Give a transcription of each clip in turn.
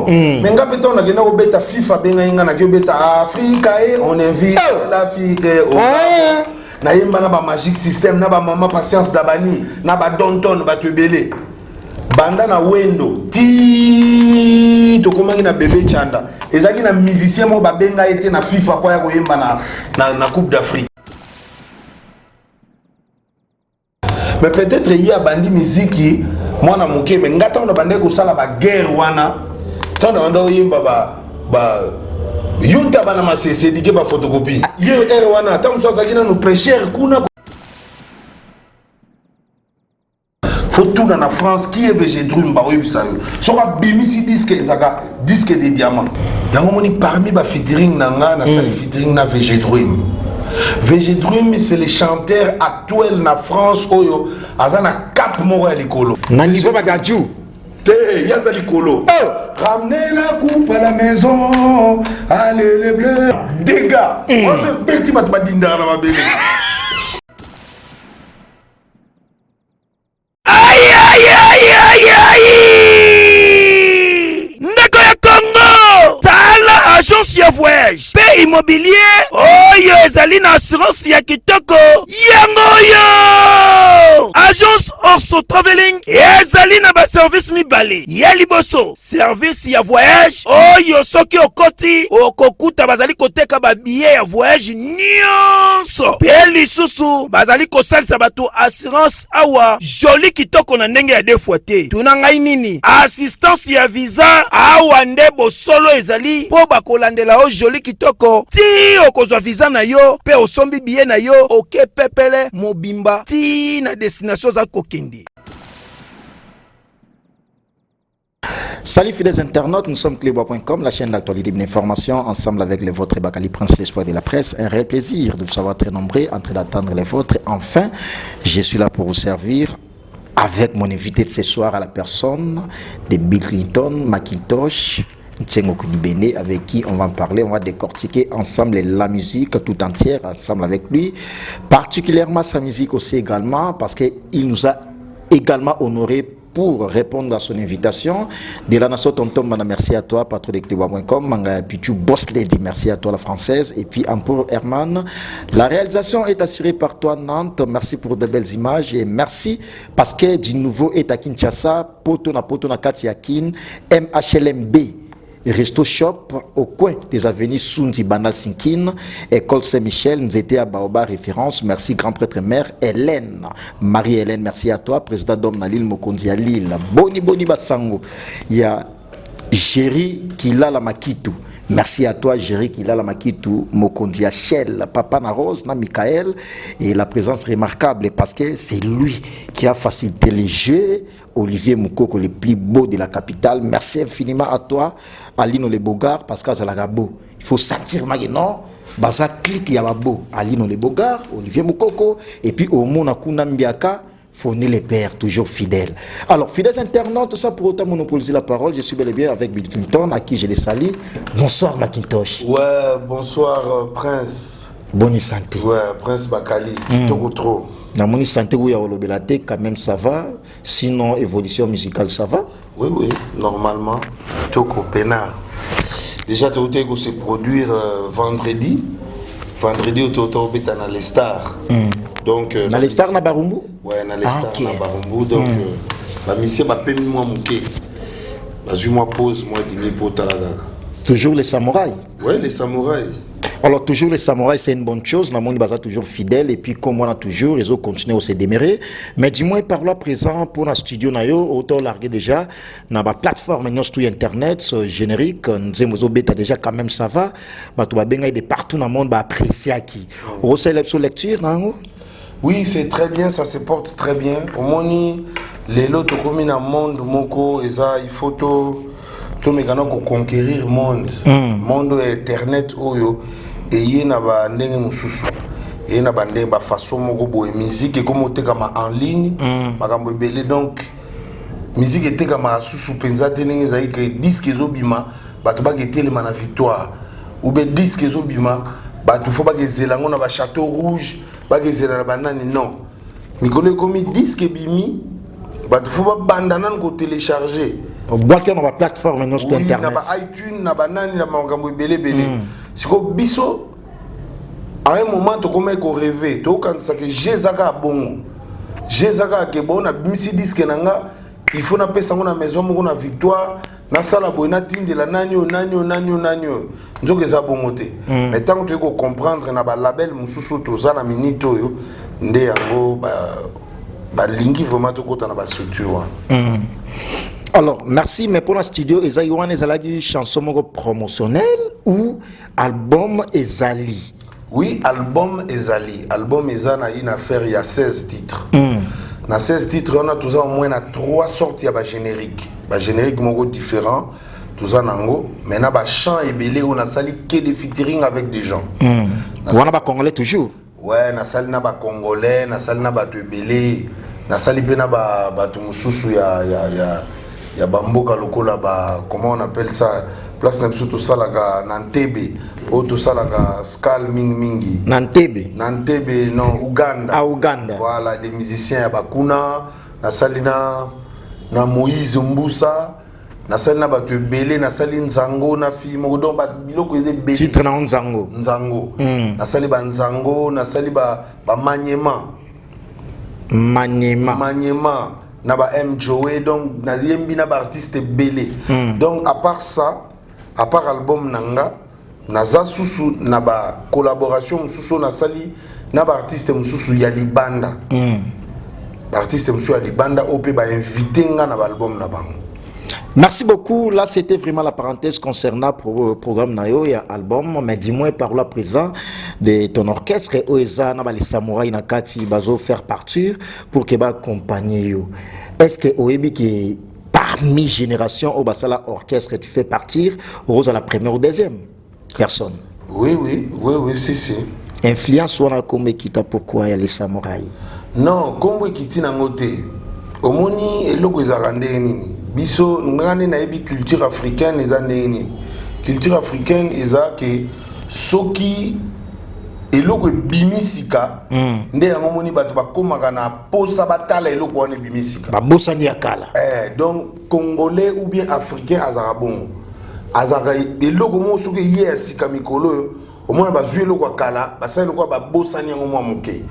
Mais nga mpe ntango nakenda kobeta FIFA, abengai nga, naki obeta Afrika e on invite Oh. l'Afrique au Ah. Nayemba na bamagic system, na bamama Patience Dabany, na badonton, bato ebele. Banda na Wendo ti tokomaki na Bebe Chanda, ezalaki na musicien moko babenga ye te na FIFA po ya koyemba na Coupe d'Afrique. Mais peut-être ye abandi miziki mwana moke, mais nga ntango na bandaki kosala baguerre wana, ntango na banda oyemba ba yo ntaba na masese edike baphotocopie, ye ere wana ntango mosusu azalaki nanu pêcheur kuna. Faut tuna na France qui est VG Drum, baoyebisa yo. Soki abimisi disque, ezalaka disque de diamant. Yango moni parmi bafeaturing na nga, nasali featuring na VG Drum. VG Drum, c'est le chanteur actuel na France oyo aza na cap moko ya likolo. Na niveau baDadju? Te, ye aza likolo. Oh! Ramener la coupe à la maison, allez les bleus, dégâts ozo ebeti, bato badindaka na mabele. Aïe, aïe, aïe, aïe, aïe! Ndeko ya Congo, tala agence ya voyage mpe immobilier oyo ezali na assurance ya kitoko. Yango oyo agence Orso Traveling ezali na baservice mibale. Ya liboso, service ya voyage oyo soki okoti, okokuta bazali koteka babillet ya voyage nyonso, mpe lisusu bazali kosalisa bato assurance awa joli kitoko na ndenge ya deux fois te. Tuna ngai nini? Assistance ya visa. Awa nde bosolo ezali, mpo bakolandela yo joli kitoko ti okozwa visa na yo mpe osombi billet na yo, oke pepele mobimba ti na destination oza kokende. Salut fidèles internautes, nous sommes Clébois.com, la chaîne d'actualité de l'information, ensemble avec les vôtres Bakali Prince, l'espoir de la presse. Un réel plaisir de vous savoir très nombreux, en train d'attendre les vôtres. Enfin, je suis là pour vous servir avec mon invité de ce soir, à la personne de Bill Clinton, Macintosh, Ntsengo Kudibene, avec qui on va en parler, on va décortiquer ensemble la musique tout entière, ensemble avec lui, particulièrement sa musique aussi également, parce qu'il nous a également honoré pour répondre à son invitation. De la nation Tonton Mana, merci à toi, patron de Clébois.com, Manga Pichu, Boss Lady, merci à toi la française, et puis pour Herman. La réalisation est assurée par toi Nantes, merci pour de belles images, et merci parce que du nouveau est à Kinshasa, Poto na Poto na Katiakin, MHLMB. Resto Shop au coin des avenues Sundi Banal Sinkin, École Saint-Michel, Nzete à Baoba référence. Merci grand prêtre mère Hélène. Marie-Hélène, merci à toi. Président d'homme na Lille, Mokonzi à Lille. Boni Boni Basango. Il y a Jerry Kilala Makitou. Merci à toi, Jerry Kilala Makitou, Mokonzi à Shell, Papa na Rose, na Michael, et la présence remarquable parce que c'est lui qui a facilité les jeux. Olivier Moukoko, le plus beau de la capitale. Merci infiniment à toi, Alino Le Bogard, parce que c'est beau. Il faut sentir maintenant. Baza clique ya babo, Alino Le Bogard, Olivier Moukoko, et puis au Mona Kuna Mbiaka, Fourni les pères, toujours fidèles. Alors, fidèles internautes, ça pour autant monopoliser la parole, je suis bel et bien avec Bill Clinton, à qui je les salue. Bonsoir Macintosh. Ouais, bonsoir Prince. Bonne santé. Ouais, Prince Bakali, kitoko trop. Namoni santé où il y a olobela te, quand même ça va. Sinon, évolution musicale, ça va? Oui, normalement, kitoko peinard. Déjà, tu as se produire vendredi. Vendredi, tu as dans les stars. Donc, Dans les stars na Barumbu? Ouais, dans les Ah, stars ok. na Barumbu. Donc, ba musicien bapemi mwa moke. Bazwi mwa pause, mwa dimi po tala kaka. Toujours les samouraïs. Ouais, les samouraïs. Alors toujours les samouraïs, c'est une bonne chose. Namoni baza toujours fidèle et puis comme on a toujours, ils ont continué à se démérer. Mais du moins par là présent pour la studio na yo, autant larguer déjà na ba plateforme nyonso tout internet, ce générique, nzembo beta déjà quand même ça va. Bato ba benga de partout dans le monde ba apprécier qui. Osala sur lecture nango? Oui, c'est très bien, ça se porte très bien. Omoni lelo tokomi na monde moko eza, il faut to tomekana koconquérir monde. Monde oyo internet oyo eye na bandenge mosusu, eye na bandenge bafaçon moko boye. Musique ekomi otekama en ligne, makambo ebele. Donc musique etekamaka susu mpenza te ndenge ezali ke disque ezobima, bato baketelema na Victoire, ou bien disque ezobima, bato fo bakezela yango na baChâteau Rouge, bakezela na banani. Non, mikolo ekomi disque ebimi, bato fo babanda nanu kotélécharge. Obwaki na baplateforme nyonso to Oui, na internet. Ba iTunes, na banani, na makambo ebele ebele. Sikoyo biso, à un moment, tokomaki korêver, tokokanisaka je eza kaka bongo, je eza kaka ke bon, nabimisi disque na nga, il faut napesa yango na maison moko na Victoire, nasala boye, natindela nani oyo, nani oyo, nani oyo, nani oyo. Nzoka eza bongo te. Mais ntango toyei kocomprendre na balabel mosusu oyo toza na minute oyo, nde yango balingi vraiment tokɔta na bastructure wana. Alors, merci, mais pour la studio, ezali wana, ezalaki chanson moko promotionnelle ou album ezali? Oui, album ezali. Album eza na une affaire ya 16 titres. Na 16 titres wana, toza au moins na trois sortes ya bagénérique, bagénérique moko différent toza nango. Mais na bachant ebele oyo nasali, que de featuring avec des gens. Wana bacongolais toujours? Ouais, nasali na bacongolais, nasali na bato ebele, nasali mpe na bato mosusu ya bamboka lokola ba, comment on appelle ça, place na biso tosalaka na Ntebe, oyo tosalaka skal mingimingi. Na Ntebe? Na Ntebe, non, Uganda. Ah, Uganda. Voilà, des musiciens ya bakuna. Nasali na Moïse Mbusa, nasali na bato ebele, nasali nzango na fille moko. Donc biloko eza ebele. Titre na nzango? Nzango. Nasali banzango, nasali bamanyema. Manyema. Manyema na ba M Joe. Donc nayembi na baartiste ebele. Donc à part ça, à part album na nga, naza susu na bacollaboration mosusu oyo nasali na baartiste mosusu ya libanda. Baartiste mosusu ya libanda oyo mpe bainvite nga na baalbum na bango. Merci beaucoup. Là, c'était vraiment la parenthèse concernant programme na yo et album. Mais dis-moi par là présent de ton orchestre oyo eza na les samouraïs na kati, bazo faire partir pour que ba accompagner yo. Est-ce que oyebi que parmi génération oyo basala orchestre, tu fais partir oza la première ou deuxième personne? Oui, si, si. Influence wana, kombo ekita pourquoi ya les samouraïs? Non, kombo ekiti nango te. Omoni, eloko ezalaka ndenge nini, biso nga nde nayebi culture africaine eza ndenge nini. Culture africaine eza ke soki eloko ebimi sika, nde yango moni bato bakómaka na posa batala eloko wana ebimi sika. Babosani ya kala. Eh, donc congolais ou bien africain azalaka bongo, azalaka eloko moko soki eye ya sika mikolo oyo, omona bazwi eloko ya kala, basali eloko ya babosani yango mwa moke.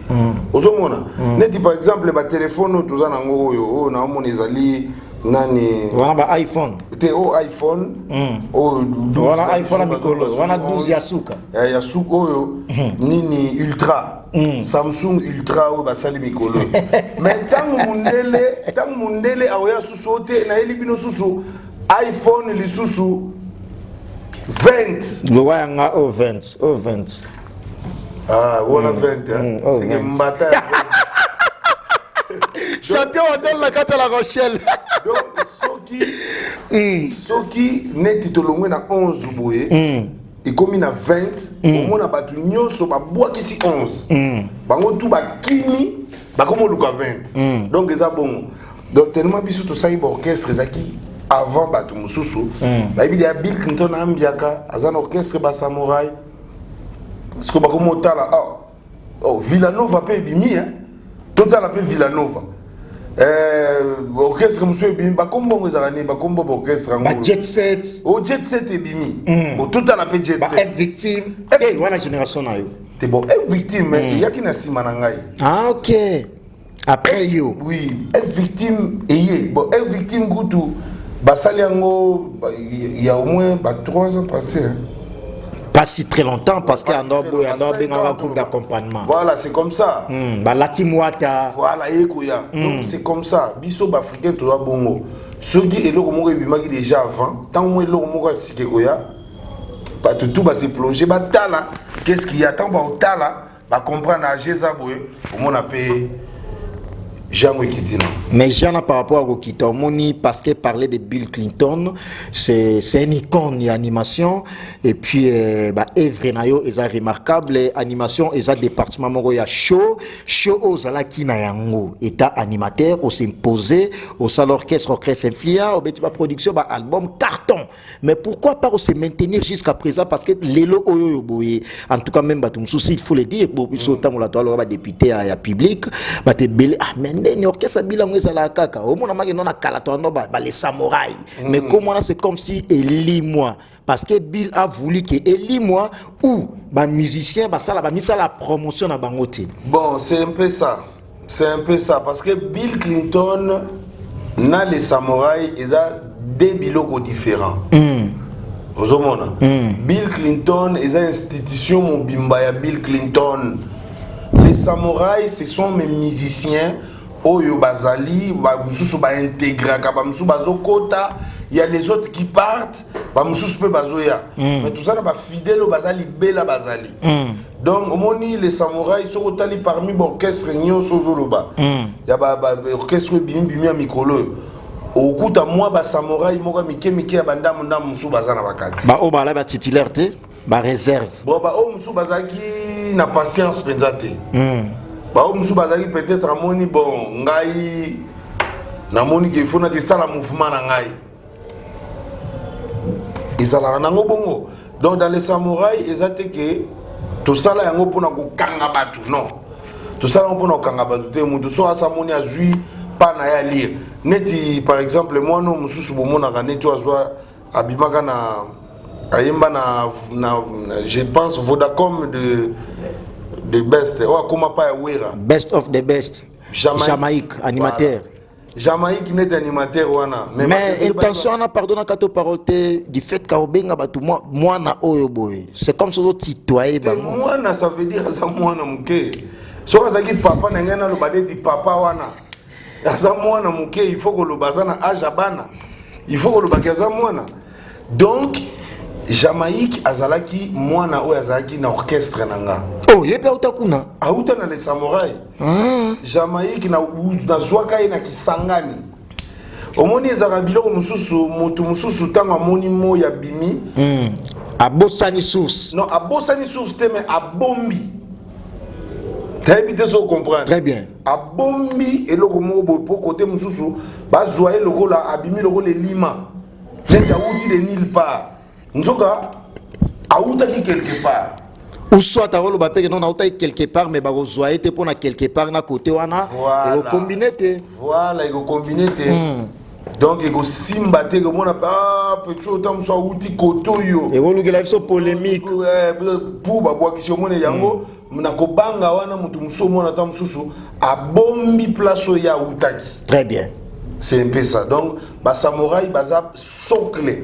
Ozomona neti par exemple batelefone oyo toza nango oyo, oyo naomona ezali nani? Wana ba iPhone. Te, oyo iPhone oyo 12. Wana na iPhone ya biso mikolo bato wana bazwi 12 ya suka. Eh, ya suka oyo nini, ultra, Samsung Ultra oyo basali mikolo oyo. Mais ntango mundele akoya susu oyo te, nayeli bino susu iPhone lisusu 20. Lowa yanga o 20, o 20. Ah, wana 20, hein? Oh, C'est que 20. mbata ya 20. Champion wadol na kati ya La Rochelle. Donc soki neti tolongwe na 11 boye, ekomi na 20, omona bato nyonso babwakisi 11, bango tu bakimi, bakomi oluka 20. Donc eza bongo. Donc tellement biso tosali baorchestre ezalaki avant bato mosusu, bayebi deya Bill Clinton ambiaka aza na orchestre basamouraï. Sikoyo bakomi otala, oh, Villanova mpe ebimi, hein? Totala mpe Villanova. Orchestre mosusu ebimi, bakombongo ezala nini, bakombo baorchestre yango? Ba Jet Set. O Jet Set ebimi, bon, totala mpe Jet Ba Set. F Victime. Eh, wana génération na yo. Te, bon, F Victime eyaki na nsima na ngai. Ah ok, après yo. Oui, F Victime eye, bon, F Victime kutu basali yango il y a au moins ba 3 ans passé, hein. Pas si très longtemps, parce que Pas si ando très boye longtemps, ando cinq bengaka ans, groupe d'accompagnement. Voilà, c'est comme ça. Balati mwata. Voilà, ekoya. Donc c'est comme ça, biso baafricain toza bongo. Soki eloko moko ebimaki déjà avant, ntango mo eloko moko ya sika ekoya, bato tu base plonger, batala qu'est-ce qu'il y a. Ntango baotala, bacomprendre age eza boye, omona mpe jango ekiti na. Mais Jean, par rapport à Rokita Omoni, parce que parler de Bill Clinton, c'est une icône d'animation. Et puis, bah, œuvre na yo, est remarquable. Animation, et département moko ya show. Show ozalaki na yango. État animateur, on s'imposer, au salle orchestre, orchestre influent, au ba production, ba album, carton. Mais pourquoi pas se maintenir jusqu'à présent? Parce que lelo oyo boye, en tout cas, même bato mosusu, il faut le dire, bon, biso tango la toile, ba député ya public, ba te belé, ah, mais Ndeni orchestre Bill yango ezalaka kaka omona maki no na kala toando bale samouraï, mais comme wana, c'est comme si elimwa, parce que Bill a voulu que elimwa ou bamusicien basala bamisala promotion na bango te. Bon, c'est un peu ça, c'est un peu ça, parce que Bill Clinton na les samouraïs eza deux biloko différents. Ozomona, Bill Clinton eza institution mobimba ya Bill Clinton. Les samouraïs, ce sont mes musiciens oyo bazali, bamosusu baintégraka, bamosusu bazokota, il y a les autres qui partent, bamosusu mpe bazoya, mais toza na bafidèle oyo baza libela bazali. Donc omoni, les samouraïs, soki otali parmi baorchestre nyonso ozoloba ya baorchestre oyo ebimi bimi ya mikolo oyo, okuta mwa basamouraï moko ya mike mike ya bandambu ndambu mosusu baza na bakati. Baoyo bala batitulaire te, baréserve. Bon, baoyo mosusu bazalaki na patience mpenza te. Baoyo mosusu bazalaki peut-être amoni, bon, ngai namoni ke ifo naki esala mouvement na ngai, ezalaka nango bongo. Donc dans les samouraïs, eza te ke tosala yango mpona kokanga bato, non, tosala yango mpona kokanga bato te. Moto so asamoni, azwi pa na ye alire neti par exemple mwana oyo mosusu bomonaka neti oyo azwa abimaka na ayemba na, je pense, Vodacom de best oyo akóma pa ya Wera. Best of the best. Jamaïque. Jamaïque animateur. Voilà. Jamaïque neti animateur wana. Mais intention wana, pardon, na kato parole te, du fait ka obenga bato mwana oyo boye, c'est comme soki otitoye te bango. Mwana, ça veut dire aza mwana moke. Soki azalaki papa na ngai, naloba neti papa wana aza mwana moke. Il faut koloba aza na age ya bana, il faut kolobaki aza mwana. Donc Jamaïque azalaki mwana oyo azalaki na orchestre na nga. Oh, ye mpe auta kuna? Auta na les samouraï. Ah. Jamaïque nazwaka ye na Kisangani. Omoni, ezalaka biloko mosusu, motu mosusu ntango amoni moi abimi. Abosani source. Non, abosani source te, mais abombi, tayebi te so comprendre. Très bien. Abombi eloko moko boye po kote mosusu bazwa ye lokola abimi lokola elima, neti awuti de nulle part, nzoka awutaki quelque part. Ou soit akoloba mpe ke non, nautaki quelque part, mais bakozwa ye te mpona quelque part na côté wana. Voilà. Ekokombine te. Voilà, ekokombine te. Donc ekosimba te, ekomona ah, petit ota mosu awuti kote oyo. Ekolukela biso polémique. Pour babwakisi, omona yango na kobanga wana, motu mosusu omona ata mosusu abombi place oyo ye awutaki. Très bien. C'est un peu ça. Donc basamouraï baza socle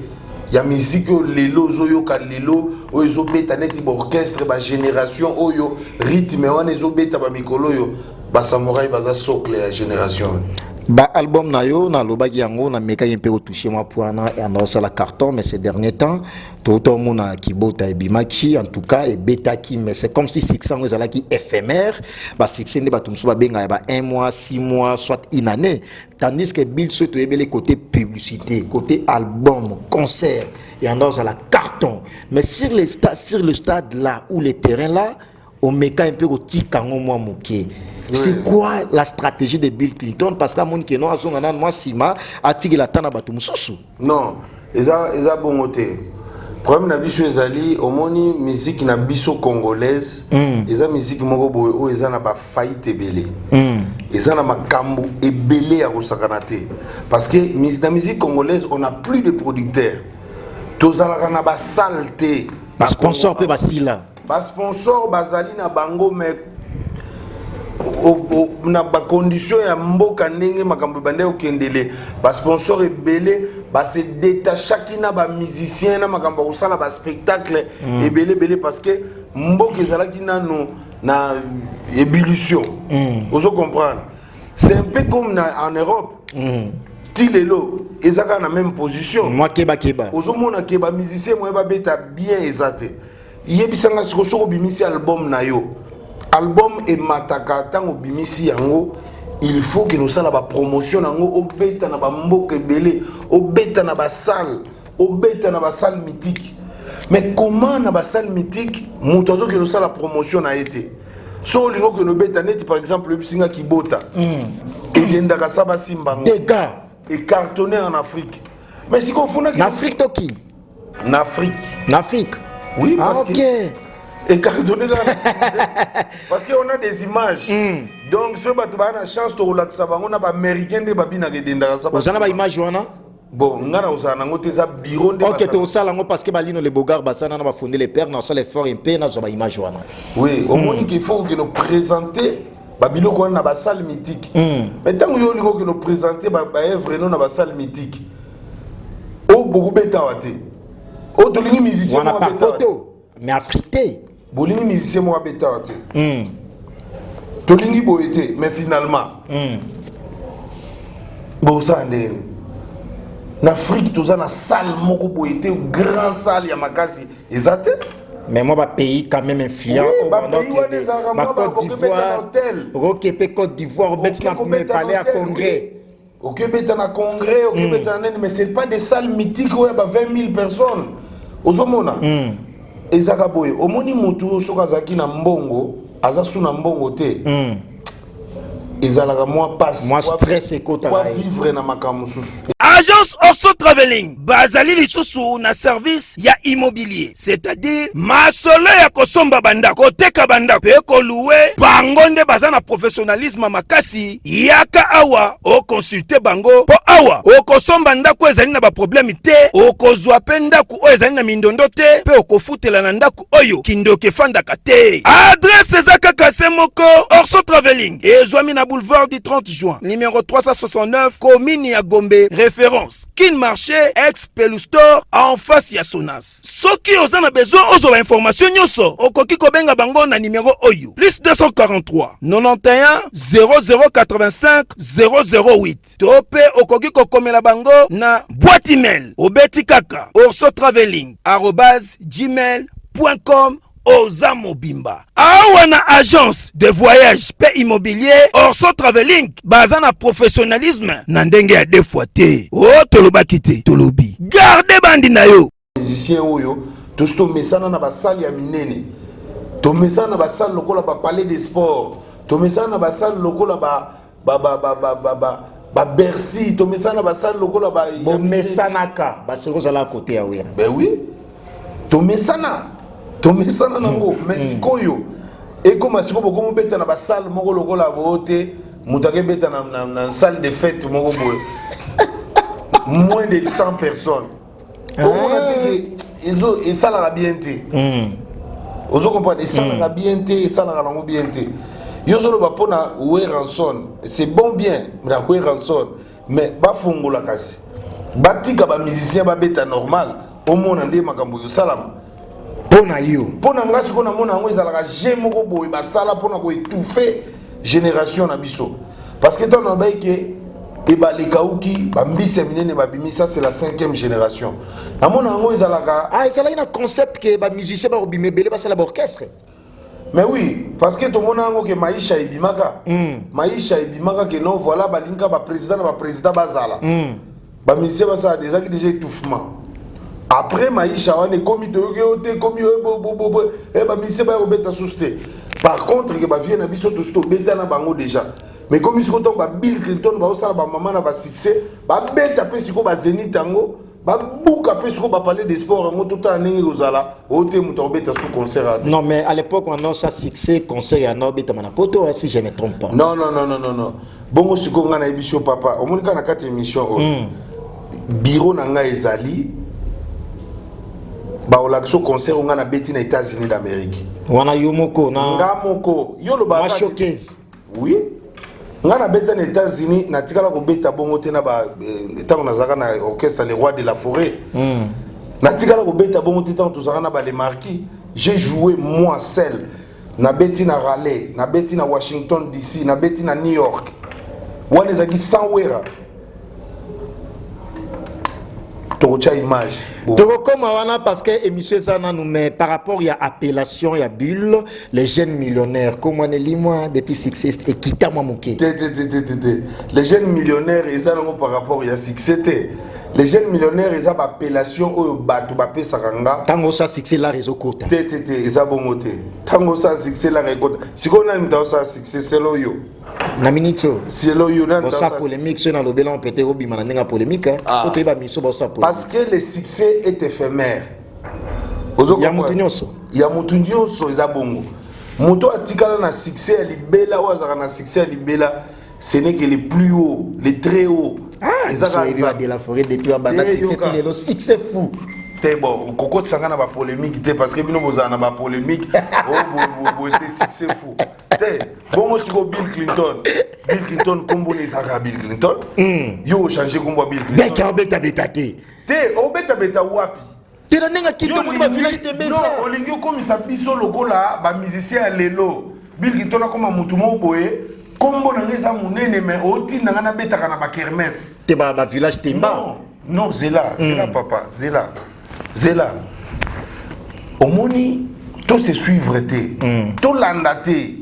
ya musique oyo lelo ozoyoka, lelo oyo ezobeta neti baorchestre bagénération oyo, rythme wana ezobeta bamikolo oyo, basamouraï baza socle ya génération oyo. Baalbum na yo, nalobaki yango, namekaki mpe kotouche mwa po wana yanda osala carton, mais ces derniers temps touta omona Kibota ebimaki, en tout cas ebetaki, mais c'est comme si succès yango ezalaki éphémère. Basuccès nde bato mosusu babengaka ya ba 1 mois, 6 mois, soit une année, tandis que Bill, soki toyebeli côté publicité, côté album, concert, yanda ozala carton, mais sur le stade là ou le terrain là, omeka un peu kotika yango mwa moke. C'est quoi la stratégie de Bill Clinton? Parce que amoni ke no azonga nanu mwa nsima, atikela ata na bato mosusu. Non, eza bongo te. Problème na biso ezali, omoni, musique na biso congolaise eza musique moko boye oyo eza na bafaillite ebele, eza na makambo ebele ya kosakana te, parce que na musique congolaise, on a plus de producteurs, tozalaka na basalle te. Basponsor mpe basila. Basponsor bazali na bango, mais na bacondition ya mboka, ndenge makambo ebandaki kokendele, basponsor ebele base détachaki na bamusicien na makambo ya kosala baspectacle ebele ebele, parce que mboka ezalaki nano na ébullition. Ozo comprendre, c'est un peu comme en Europe. Ti lelo eza kaka na même position. Mwa kebakeba. Ozomona ke bamusicien moye babeta bien eza te. Yebisanga siko, soki obimisi album na yo, album emataka ntango obimisi yango, il faut ke nosala bapromotion nango, obeta na bamboka ebele, obeta na basalle, obeta na basalle mythique. Mais comment na basalle mythique moto azokende osala promotion na ye te? So olingi okende obeta neti par exemple oyebisinga Kibota, ekendaka sa basimbango. Dégâts. Ecartonné en Afrique, mais sikoyo ofunaki Na Afrique toki? Na Afrique. Na Afrique. Oui, Ah, parce ok. Que Ecartonné kaka parce que on a des images. Donc soki bato baa na chance, tokolakisa bango na baaméricain nde babinaka, edendaka sa. Oza na baimage wana? Bon, nga na kozala nango te, eza bureau nde. Ok, tosala yango parce que balino le bogar basala na bafonde le père, nasala effort mpe nazwa baimage wana. Oui, omoni qu'il faut okende présenter babiloko wana na basalle mythique. Mais ntango yo olingi okende présenter baœuvre no na basalle mythique oyo bokobeta awa te, oyo tolingi musicien wana moko abeta awa te. Par poto, mais Afrique te. Bolingi musicien moko abeta awa te, tolingi boye te, mais finalement bosala ndenge nini? Na Afrique toza na salle moko boye te, grand salle ya makasi eza te. Mais moi, bapays quand même influent. Oui, bapays wana ezalaka mwa Côte bakokobeta na d'Ivoire. hôtel. Okoki mpe Côte d'Ivoire, obeti na Okobeta na palais ya hôtel, congrès. Okebeta na congrès, okebeta na nini, mais c'est pas des salles mythiques oyo ya ba 20 000 personnes. Ozomona ezaka boye, omoni motu soki azalaki na mbongo, aza su na mbongo te, ezalaka mwa pasi. Mwa stress ekotaka Mwa ye. vivre na makambo mosusu. Agence Orso Traveling bazali lisusu na service ya immobilier, c'est-à-dire masolo ya kosomba bandako, koteka bandako mpe kolouer. Bango nde baza na professionnalisme makasi. Yaka awa oconsulter bango, mpo awa okosomba ndako ezali na baproblème te, okozwa mpe ndako oyo ezali na mindondo te, mpe okofutela na ndako oyo kindoki efandaka te. Adresse eza kaka se moko: Orso Traveling ezwami na boulevard du 30 juin, numéro 369, commune ya Gombe, référence Kin Marché, ex Pelustor, en face ya Sonas. Soki oza na besoin ozwa bainformation nyonso, okoki kobenga bango na numéro oyo: plus 243 91 0085 008, to mpe okoki kokomela bango na boîte email, obeti kaka orsotraveling@gmail.com. Oza mobimba awa na agence de voyage mpe immobilier Orso Traveling, baza na professionnalisme na ndenge ya deux fois te. O tolobaki te, tolobi garde bandi na yo. Musicien oyo tosi tomesana na basalle ya minene, tomesana na basalle lokola bapalais de sport, tomesana na basalle lokola baBercy, tomesana na basalle lokola ba Bomesanaka baseko ozala kote ya Wera. Ben oui, tomesana, tomesana nango. Mais sikoyo ekóma sikoyo bokomi obeta na basalle moko lokola boyo te, moto akebeta na salle de fête moko boye, moins de 100 personnes, omona te ke esalaka bien te. Ozo comprendre? Esalaka bien te, esalaka nango bien te. Yo ozoloba mpona Werrason, c'est bon, bien na Werrason, mais bafongola kasi, batika bamusicien babeta normal, omona nde makambo ezosalama. Mpo na yo? Mpo na nga, sikoyo namona yango ezalaka jeu moko boye basala mpona koétouffer génération na biso, parce que ntango nalobai ke ebale ekauki, bambisi ya minene babimisa, c'est la cinquième génération. Namona yango ezalaka Ah, ezalaki na concept ke bamusicien bakobima ebele, basala baorchestre. Mais oui, parce que tomona yango ke Maisha ebimaka, Maisha ebimaka ke non, voilà, balinga baprésident na baprésident bazala, bamusicien basala, ezalaki déjà étouffement. Après Maisha wana ekomi, toyoki oyo te, ekomi oyo bamusicien baya kobeta susu te. Par contre ke bavieux na biso tosi tobeta na bango déjà, mais komi sikoyo ntango baBill Clinton baosala bamama na basuccès, babeta mpe sikoyo bazénith yango, babuka mpe sikoyo bapalais de sport yango, totala ndenge kozala oyo te, moto akobeta su concert ate. Non, mais à l'époque on annonce ça, succès, concert ya no obetama na poto, si je me trompe pas. Non, non, non, non, non, non. Bongo sikoyo ngai nayebi yo papa, omoni kaka na kati ya émission oyo, bureau na ngai ezali baolakisa concert oyo ngai nabeti na États-Unis d'Amérique. Wana yo moko na Nga moko, yo lobaka. Mwa showcase. Oui, ngai nabeta na États-Unis, natikala kobeta bongo te na ntango nazalaka na orchestre Le Roi de la Forêt. Natikala kobeta bongo te ntango tozalaka na bale Marquis. J'ai joué moi seul, nabeti na Raleigh, nabeti na Washington DC, nabeti na New York. Wana ezalaki sans Wera. Tokotya image. Bon. Tokokoma wana parce que émission eza nanu, mais par rapport ya appellation ya bulle, les jeunes millionnaires, komwana elimwa depuis succès ekita mwa moke. Te, te, te, te, te, te. Les jeunes millionnaires eza nango par rapport ya succès te. Les jeunes millionnaires eza baappellation oyo bato bapesaka nga. Ntango osala succès, lar ezokota. Te, te, te, eza bongo te. Ntango osala succès, lar ekota. Sikoyo nani moto aosala succès selo yo? Na minute oyo? Selo yo, nani moto Bosa aosala? polémique, soki nalobela peut-être obima na ndenge ya polémique. Ah. Po toyeba miso baosala polémique. Parce que le succès est éphémère. Ozo Ya mutu nyonso. Ya mutu nyonso eza bongo. Moto atikala na succès ya libela, oyo azalaka na succès ya libela, ce n'est que le plus haut, le très haut. Ah, eza kaka eza de la forêt depuis abanda Te, succès yoka. ti lelo, succès fou. Te, bon, kokotisa nga na bapolémique te, parce que bino bozala na bapolémique oyo boye te. Succès fou te. Bongo sikoyo Bill Clinton, Bill Clinton, nkombo na ezalaka Bill Clinton. Yo ochange nkombo ya Bill Clinton. Beke obetabeta te. Te, obetabeta wapi? Te, na ndenge akiti, omoni bavillage te. Non, Mesa. Olingi okomisa biso lokola bamusicien ya lelo. Bill Clinton akoma motu moko boye, nkombo na ngai eza monene, mais otinda ngai nabetaka na bakermesse. Te, bavillage temba. Non, non, zela, zela, papa, zela, zela. Omoni, to se suivre te, tolanda te.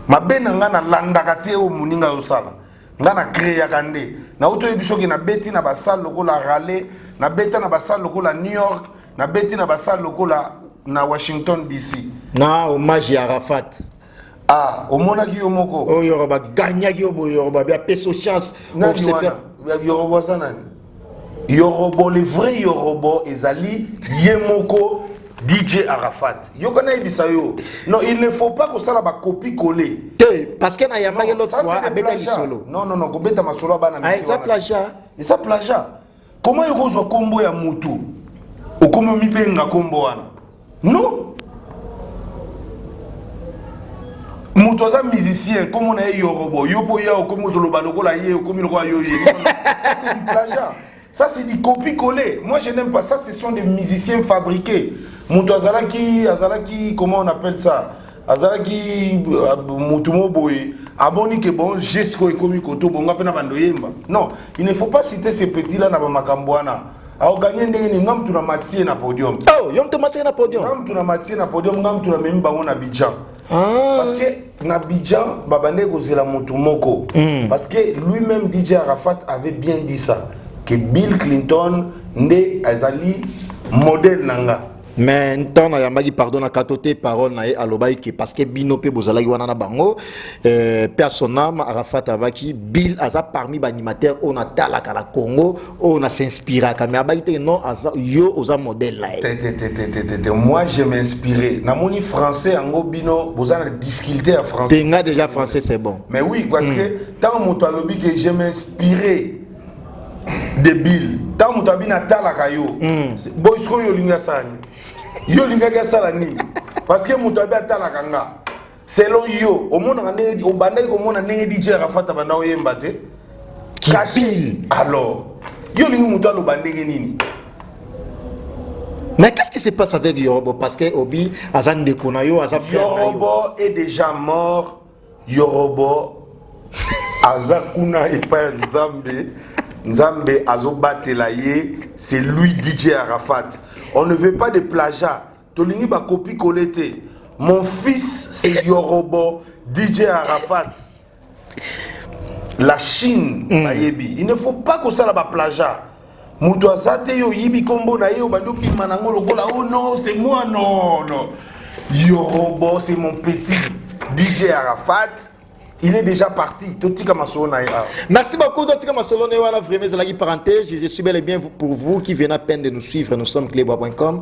Mabe na ngai, nalandaka te oyo moninga azosala. Ngai na créaka nde nauti oyebi soki nabeti na basale lokola Raleigh, nabeta na basale lokola New York, nabeti na basale lokola na Washington DC. Na hommage ya Arafat. Ah, omonaki yo moko. Oyo yoro baganyaki yo boye, yoro babi apesa chance. Nani of se wana? Faire. Yorobo aza nani? Yorobo, le vrai Yorobo ezali ye moko DJ Arafat. Yoka, nayebisa yo, non, il ne faut pas kosala bacopie-coller. Te, parce que nayambaki l'autre Ça, fois, c'est des abeta plagiats. lisolo. Non, non, non, kobeta masolo ya bana Ah, mike eza wana. plagiat. Eza plagiat. Comment yo kozwa nkombo ya mutu, okomi omibenga nkombo wana? Non, moto aza musicien, nkombo na ye Yorobo, yo mpo ya okomi ozoloba lokola ye, okomi lokola yo ye. Non, non. Ça, c'est du plagiat, ça, c'est du copie-coller. Moi, je n'aime pas ça. Ce sont des musiciens fabriqués. Moto azalaki, comment on appelle ça, azalaki motu mo boye, amoni ke bon, geste oyo ekomi koto bonga mpe na bando yemba. Non, il ne faut pas citer ces petits là na bamakambo wana. Aoganye ndenge nini? Nga mutu na matie na podium. Oh, yo moto matiaki na podium? Nga mutu na matie na podium, nga mutu namemi bango na Abidjan. Ah. Parce que na Abidjan babandeki kozela motu moko, parce que lui-même DJ Arafat avait bien dit ça, que Bill Clinton nde azali modèle na nga. Mais ntango nayambaki, pardon, na kato te parole na ye, alobaki ke parce que bino mpe bozalaki wana na bango, mpe à son âme, Arafat abaki Bill aza parmi baanimateur oyo natalaka na Congo, oyo nasinspiraka, mais abaki te non, aza yo oza modèle na ye. Te, te, te, te, te, te, te. Moi, je m'inspirais. Namoni français yango, bino boza na difficulté ya français. Te, nga déjà français c'est bon. Mais oui, parce que ntango moto alobi ke je m'inspirais de Bill, ntango moto abi natalaka yo boy, sikoyo olingi asala nini? Yo olingaki asala nini? Parce que moto abi atalaka nga, selon yo omonaka ndenge obandaki komona ndenge DJ Arafat abanda oyemba te. Kibil. Alors yo olingi moto aloba ndenge nini? Mais qu'est-ce qui se passe avec Yorobo? Parce que obi aza ndeko na yo, aza frère na yo. Yorobo est déjà mort. Yorobo aza kuna epai ya Nzambe. Nzambe azobatela ye. C'est lui DJ Arafat. On ne veut pas de plagiat. Tolingi bacopie coller te. Mon fils, c'est Yorobo DJ Arafat. La Chine bayebi, il ne faut pas kosala baplagiat. Moto aza te, yo oyibi nkombo na ye, obandi obima nango lokola oh non, c'est moi. Non, non, Yorobo, c'est mon petit DJ Arafat. Il est déjà parti. Totika masolo na ye awa. Merci beaucoup, Totika Masolo na ye wana, vraiment, c'est la parenthèse. Je suis bel et bien pour vous qui venez à peine de nous suivre. Nous sommes clébois.com,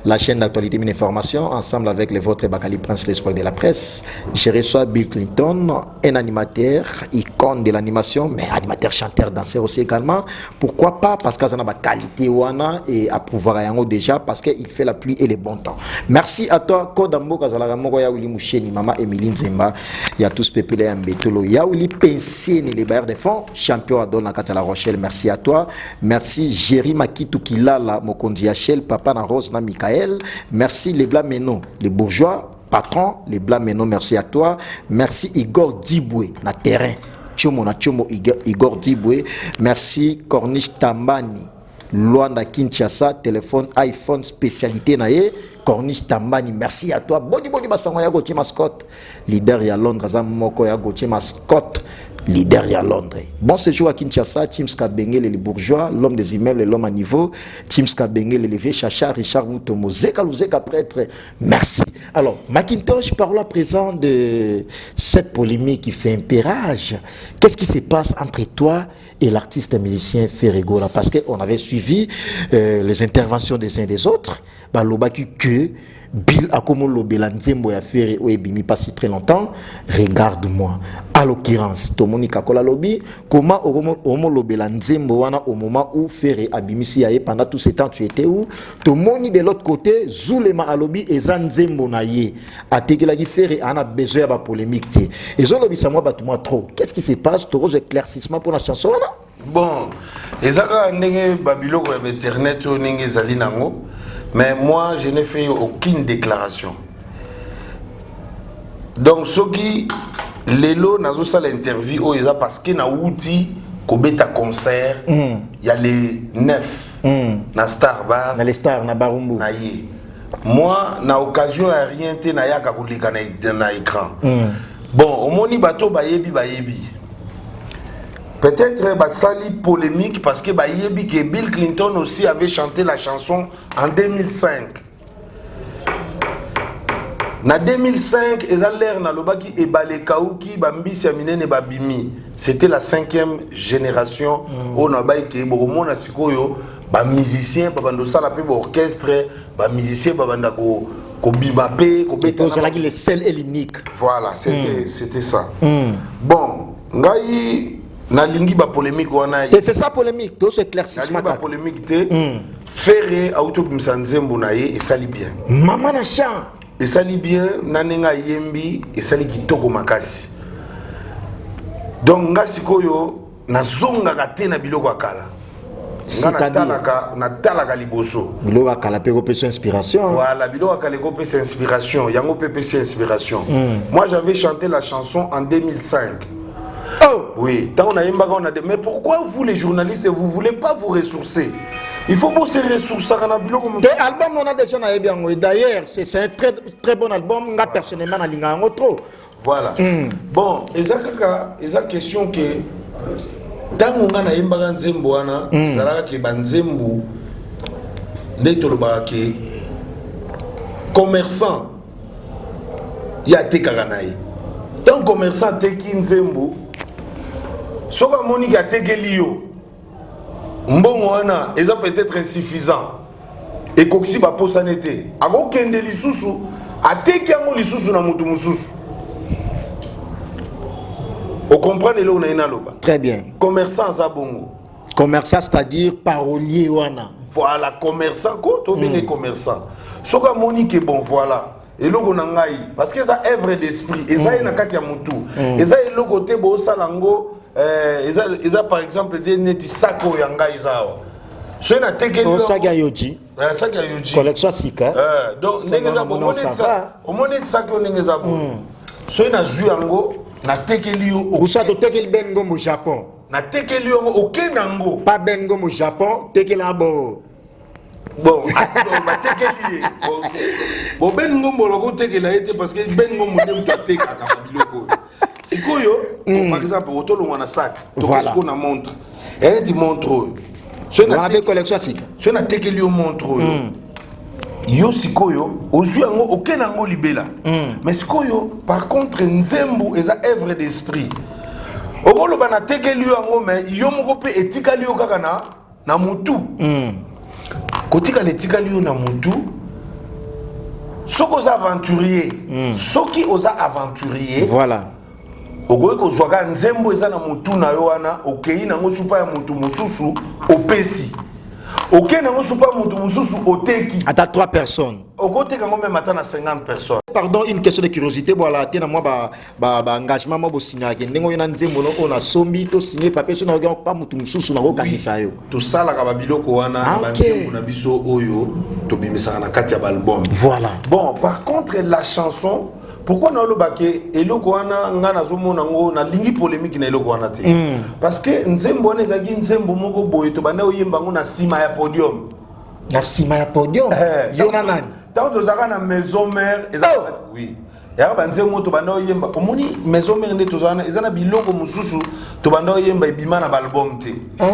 la chaîne d'actualité et d'information, ensemble avec les vôtres Bakali Prince, l'espoir de la presse. Je reçois Bill Clinton, un animateur, icône de l'animation, mais animateur, chanteur, danseur aussi également. Pourquoi pas? Parce qu'il a une qualité wana et à pouvoir yango déjà, parce qu'il fait la pluie et le bon temps. Merci à toi, Kodambo Kazalaka Moko ya Willy Moucheni, Mama Emeline Zemba, ya tous Pepele Mbetolo, ya Willy Pensini, les bailleurs des fonds, champion Adol Nakata La Rochelle, merci à toi. Merci Jerry Makitou Kilala, Mokondi Hachel, Papa na Rose na Michael. Merci les Blameno, les bourgeois, patron, les Blameno, merci à toi. Merci Igor Diboué, na terrain. Tchomo na Tchomo Igor Diboué. Merci Corniche Tambani. Luanda Kinshasa, téléphone iPhone spécialité na ye. Corniche Tambani, merci à toi. Boni boni basango ya Gauthier Mascotte, leader ya Londres, aza moko ya Gauthier Mascotte, leader ya Londres. Bon séjour à Kinshasa, Teams Kabengele les bourgeois, l'homme des immeubles, l'homme à niveau, Teams Kabengele le vieux Chacha, Richard Moutomo, Zeka Luzeka prêtre, merci. Alors, Macintosh, parle à présent de cette polémique qui fait un peu rage. Qu'est-ce qui se passe entre toi et l'artiste musicien Ferre Gola? Parce qu'on avait suivi les interventions des uns des autres. Balobaki que Bill akomolobela nzembo ya Ferre oyo ebimi pas si très longtemps, Regarde-moi. À l'occurrence, tomoni Kakola lobi, comment omolobela nzembo wana au moment où Ferre abimisi ya ye? Pendant tout ce temps, tu étais où? Tomoni de l'autre côté Zulema alobi eza nzembo na ye, atekelaki Ferre, ana besoin ya bapolémique te. Ezolobisa mwa bato mwa trop. Qu'est-ce qui se passe? Tokozwa éclaircissement pour la chanson wana? Bon, eza kaka ndenge babiloko ya bainternet oyo, ndenge ezali nango. Mais moi, je n'ai fait aucune déclaration. Donc soki lelo nazosala interview oyo, eza parce que nauti kobeta concert ya le 9 na Star Bar. Na les Stars na Barumbu. Na ye, moi, na occasion ya rien te, nayaka koleka na écran. Bon, omoni, bato bayebi, bayebi peut-être basali polémique parce que bayebi que Bill Clinton aussi avait chanté la chanson en 2005. Na 2005, eza l'heure nalobaki ebale ekauki, bambisi ya minene babimi. C'était la cinquième génération oyo nalobaki ke bokomona sikoyo bamusicien babanda osala mpe baorchestre, bamusicien babanda kobima mpe kobeta. Ozalaki le seul et l'unique. Voilà, c'était ça. Bon, ngai nalingi bapolémique wana. Et c'est ça, polémique tozo éclaircissement. Nalingi bapolémique te. Ferre auti obimisa nzembo na ye, esali bien. Mama na champ. Esali bien na ndenge ayembi, esali kitoko makasi. Donc nga sikoyo nazongaka te na biloko ya kala. Nga C'est-à-dire? natalaka liboso. Biloko ya kala mpe kopesa inspiration. Voilà, biloko ya kala ekopesa inspiration, yango mpe epesi inspiration. Moi, j'avais chanté la chanson en 2005. Oh. Oui, tant on a on a dit, mais pourquoi vous, les journalistes, vous voulez pas vous ressourcer? Il faut se ressourcer na biloko mosusu. Te, album wana déjà nayebi yango. Et d'ailleurs, c'est un très très bon album. Nga personnellement nalinga yango trop. Voilà. Bon, eza kaka, eza question ke ntango nga nayembaka nzembo wana, ezalaka ke banzembo nde tolobaka ke commerçant ye atekaka na ye. Ntango commerçant ateki nzembo, soki amoniki atekeli yo mbongo wana eza peut-être insuffisant, ekokisi baposane te, akokende lisusu ateki yango lisusu na motu mosusu. Ocomprendre eloko na ye naloba? Très bien. Commerçant aza bongo. Commerçant, c'est-à-dire parolier wana? Voilà, commerçant ko tobenge commerçant, soki amoni ke bon, voilà eloko na ngai, parce que eza œuvre d'esprit, eza ye na kati ya motu, eza eloko te bosala yango. Eza par exemple te neti sac oyo ya ngai eza awa, soki natekeli Osaki ya Yoji. Sac ya Yoji. Collection sika. Donc ndenge eza Namoni osava. Omoni eti sac oyo ndenge eza boye, soki nazwi yango, natekeli yo. Usa totekeli Ben Ngombo Japon. Natekeli yo yango, okende yango. Pa Ben Ngombo Japon tekela bo. Bon, batekeli ye. Bon, Ben Ngombo lokotekela ye te, parce que Ben Ngombo nde moto atekaka babiloko oyo. Sikoyo, par exemple, otolongwa na sac, toke sikoyo na montre. Eya neti montre oyo. Soki Wana mpe collection ya sika. Soki natekeli yo montre oyo, yo sikoyo ozwi yango, okende yango libela. Mais sikoyo, par contre, nzembo eza œuvre d'esprit. Okoloba natekeli yo yango, mais yo moko mpe etikali yo kaka na motu. Kotikala etikali yo na motu. Soki oza aventurier, soki oza aventurier, okoki kozwa kaka nzembo eza na motu na yo wana, okei nango supa ya motu mosusu, opesi, okei nango supa ya motu mosusu, oteki. Ata trois personnes. Okoteka yango même ata na 50 personnes. Pardon, une question de curiosité. Voilà te, na mwa baengagement mwa bosignaka ndenge oyo na nzembo no oyo nasombi, tosigne papier, so nakoki pa motu mosusu nakokanisa yo? Tosalaka babiloko wana Ah, na ok. banzembo na biso oyo tobimisaka na kati ya baalbum. Bon, par contre, la chanson, pourquoi nalobake eloko wana, nga nazomona yango, nalingi polémique na eloko wana te, parce que nzembo wana ezalaki nzembo moko boye tobanda oyemba yango na nsima ya podium. Na nsima ya podium? Yo na nani? Ntango tozalaka na Maison Mère eza, oui, yaka banzembo oyo tobanda oyemba. Omoni, Maison Mère nde tozala wana, eza na biloko mosusu tobanda oyemba ebima na baalbum te. Ah.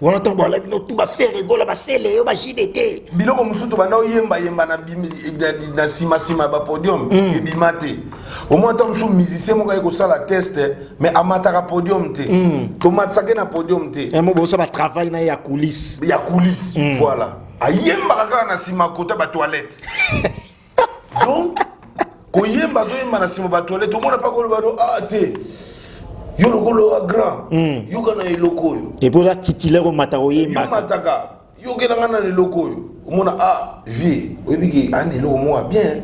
Wana ntango bala bino tu baFerre Gola, basele yo, baJDT. Biloko mosusu tobanda oyembayemba na nsima-nsima ya bapodium, ebima te. Omoi ntango mosusu musicien moko aye kosala test, mais amataka podium te, tomatisake na podium te. Mo bosa batravail na ye ya coulisse. Ya coulisse, voilà. Ayembaka kaka na nsima kota batoilette. Donc koyemba, azoyemba na nsima batoilette. Omona mpa koloba no, ah te, yo lokolo wa grand, yoka na eloko oyo. Et puis oza titulaire, omata koyembaka. Yomataka, yokelanga na eloko oyo. Omona, ah vie, oyebiki ana eloko moko ya bien,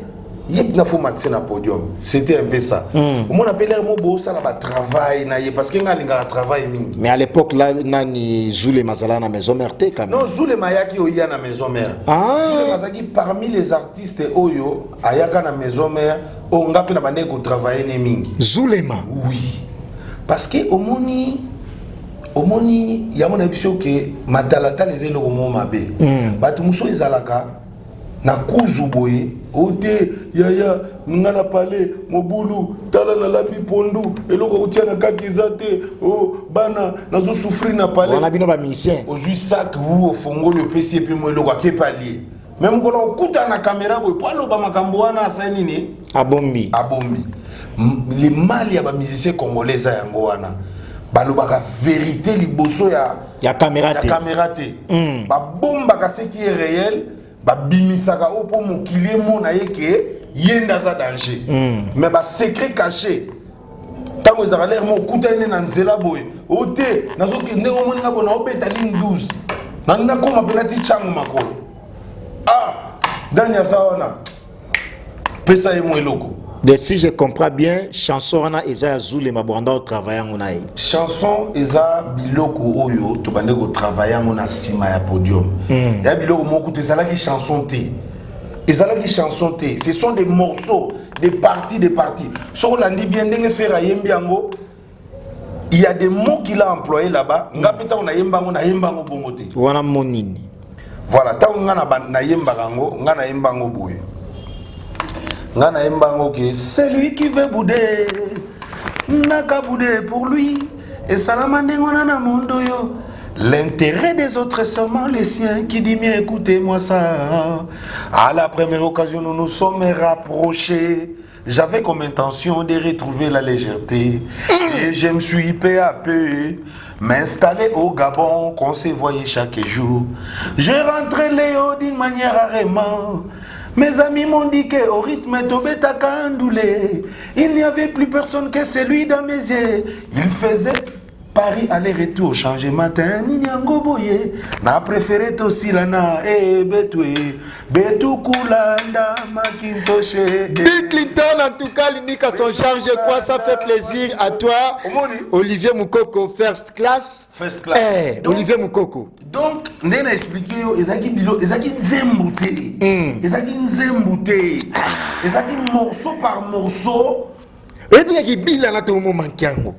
ye mpena fo matise na podium. C'était un peu ça. Omona mpe lere mo bosala batravail na ye, parce que nga alingaka travail mingi. Mais à l'époque là, nani, Zulema azala na Maison Mère te quand même? Non, Zulema ayaki oya na Maison Mère. Ah. Zulema azalaki parmi les artistes oyo ayaka na Maison Mère, oyo nga mpe na bandeki kotravaille ne mingi. Zulema? Oui, parce que omoni yango nayebi biso ke matalatala eza eloko moko mabe. Bato mosusu ezalaka na kuzu boye o te, yaya nga na pale mobulu, tala nalambi pondu, eloko kotia na kati eza te, o bana nazosouffrir na pale. Wana bino bamusicien. Ozwi sac wu, ofongoli, opesi ye mpe mo eloko, akepa alie. Me mokolo okutana na caméra boye po aloba makambo wana, asali nini? Abombi. Abombi. Le mal ya bamusicien congolais eza yango wana, balobaka vérité liboso ya ya caméra ya te. Caméra te. Babombaka ce qui est réel, babimisaka oyo mpo mokili emona ye ke ye nde aza danger. Mais basecret caché, ntango ezalaka lere mo okutani nde na nzela boye, o te, nazoki ndenge omoni nga boye, naobeta ligne 12, nakoma mpena ti ntango makolo, ah ndani aza wana, pesa ye mo eloko. De si je comprends bien, chanson wana eza ya Zulema, bwanda otravaille yango na ye? Chanson eza biloko oyo tobandi kotravaille yango na nsima ya podium. Ya biloko moko kutu ezalaki chanson te, ezalaki chanson te, ce sont des morceaux, des parties, des parties. Soki olandi bien ndenge Ferre ayembi yango, il y a des mots qu'il a employé là-bas. Nga mpe ntango nayemba yango, nayemba yango bongo te. Wana mo nini? Voilà, ntango nga nayembaka yango, nga nayemba yango boye, nga nayemba yango ke celui qui veut bouder naka bouder pour lui, esalama ndenge wana na monde oyo, l'intérêt des autres seulement les siens. Qui dit mieux, écoutez-moi ça: à la première occasion, nous nous sommes rapprochés. J'avais comme intention de retrouver la légèreté et je me suis peu à peu m'installer au Gabon, qu'on se voyait chaque jour. Je rentrais Léo d'une manière rarement. Mes amis m'ont dit qu'au rythme tobetaka ndule, il n'y avait plus personne que celui dans mes yeux. Il faisait Paris aller-retour, changer matin, nini yango boye. Na préféré tosilana, eh betwe, betu kulanda Macintosh. Bill Clinton, en tout cas, l'unique à son charge, quoi, ça fait plaisir à toi. Omoni? Olivier Moukoko, first class. First class. Eh, Olivier Moukoko. Donc nde na expliqué yo, ezalaki bilo, ezalaki nzembo te, ezalaki nzembo te, ezalaki morceau par morceau. Oyebi kibila na to mo manki yango.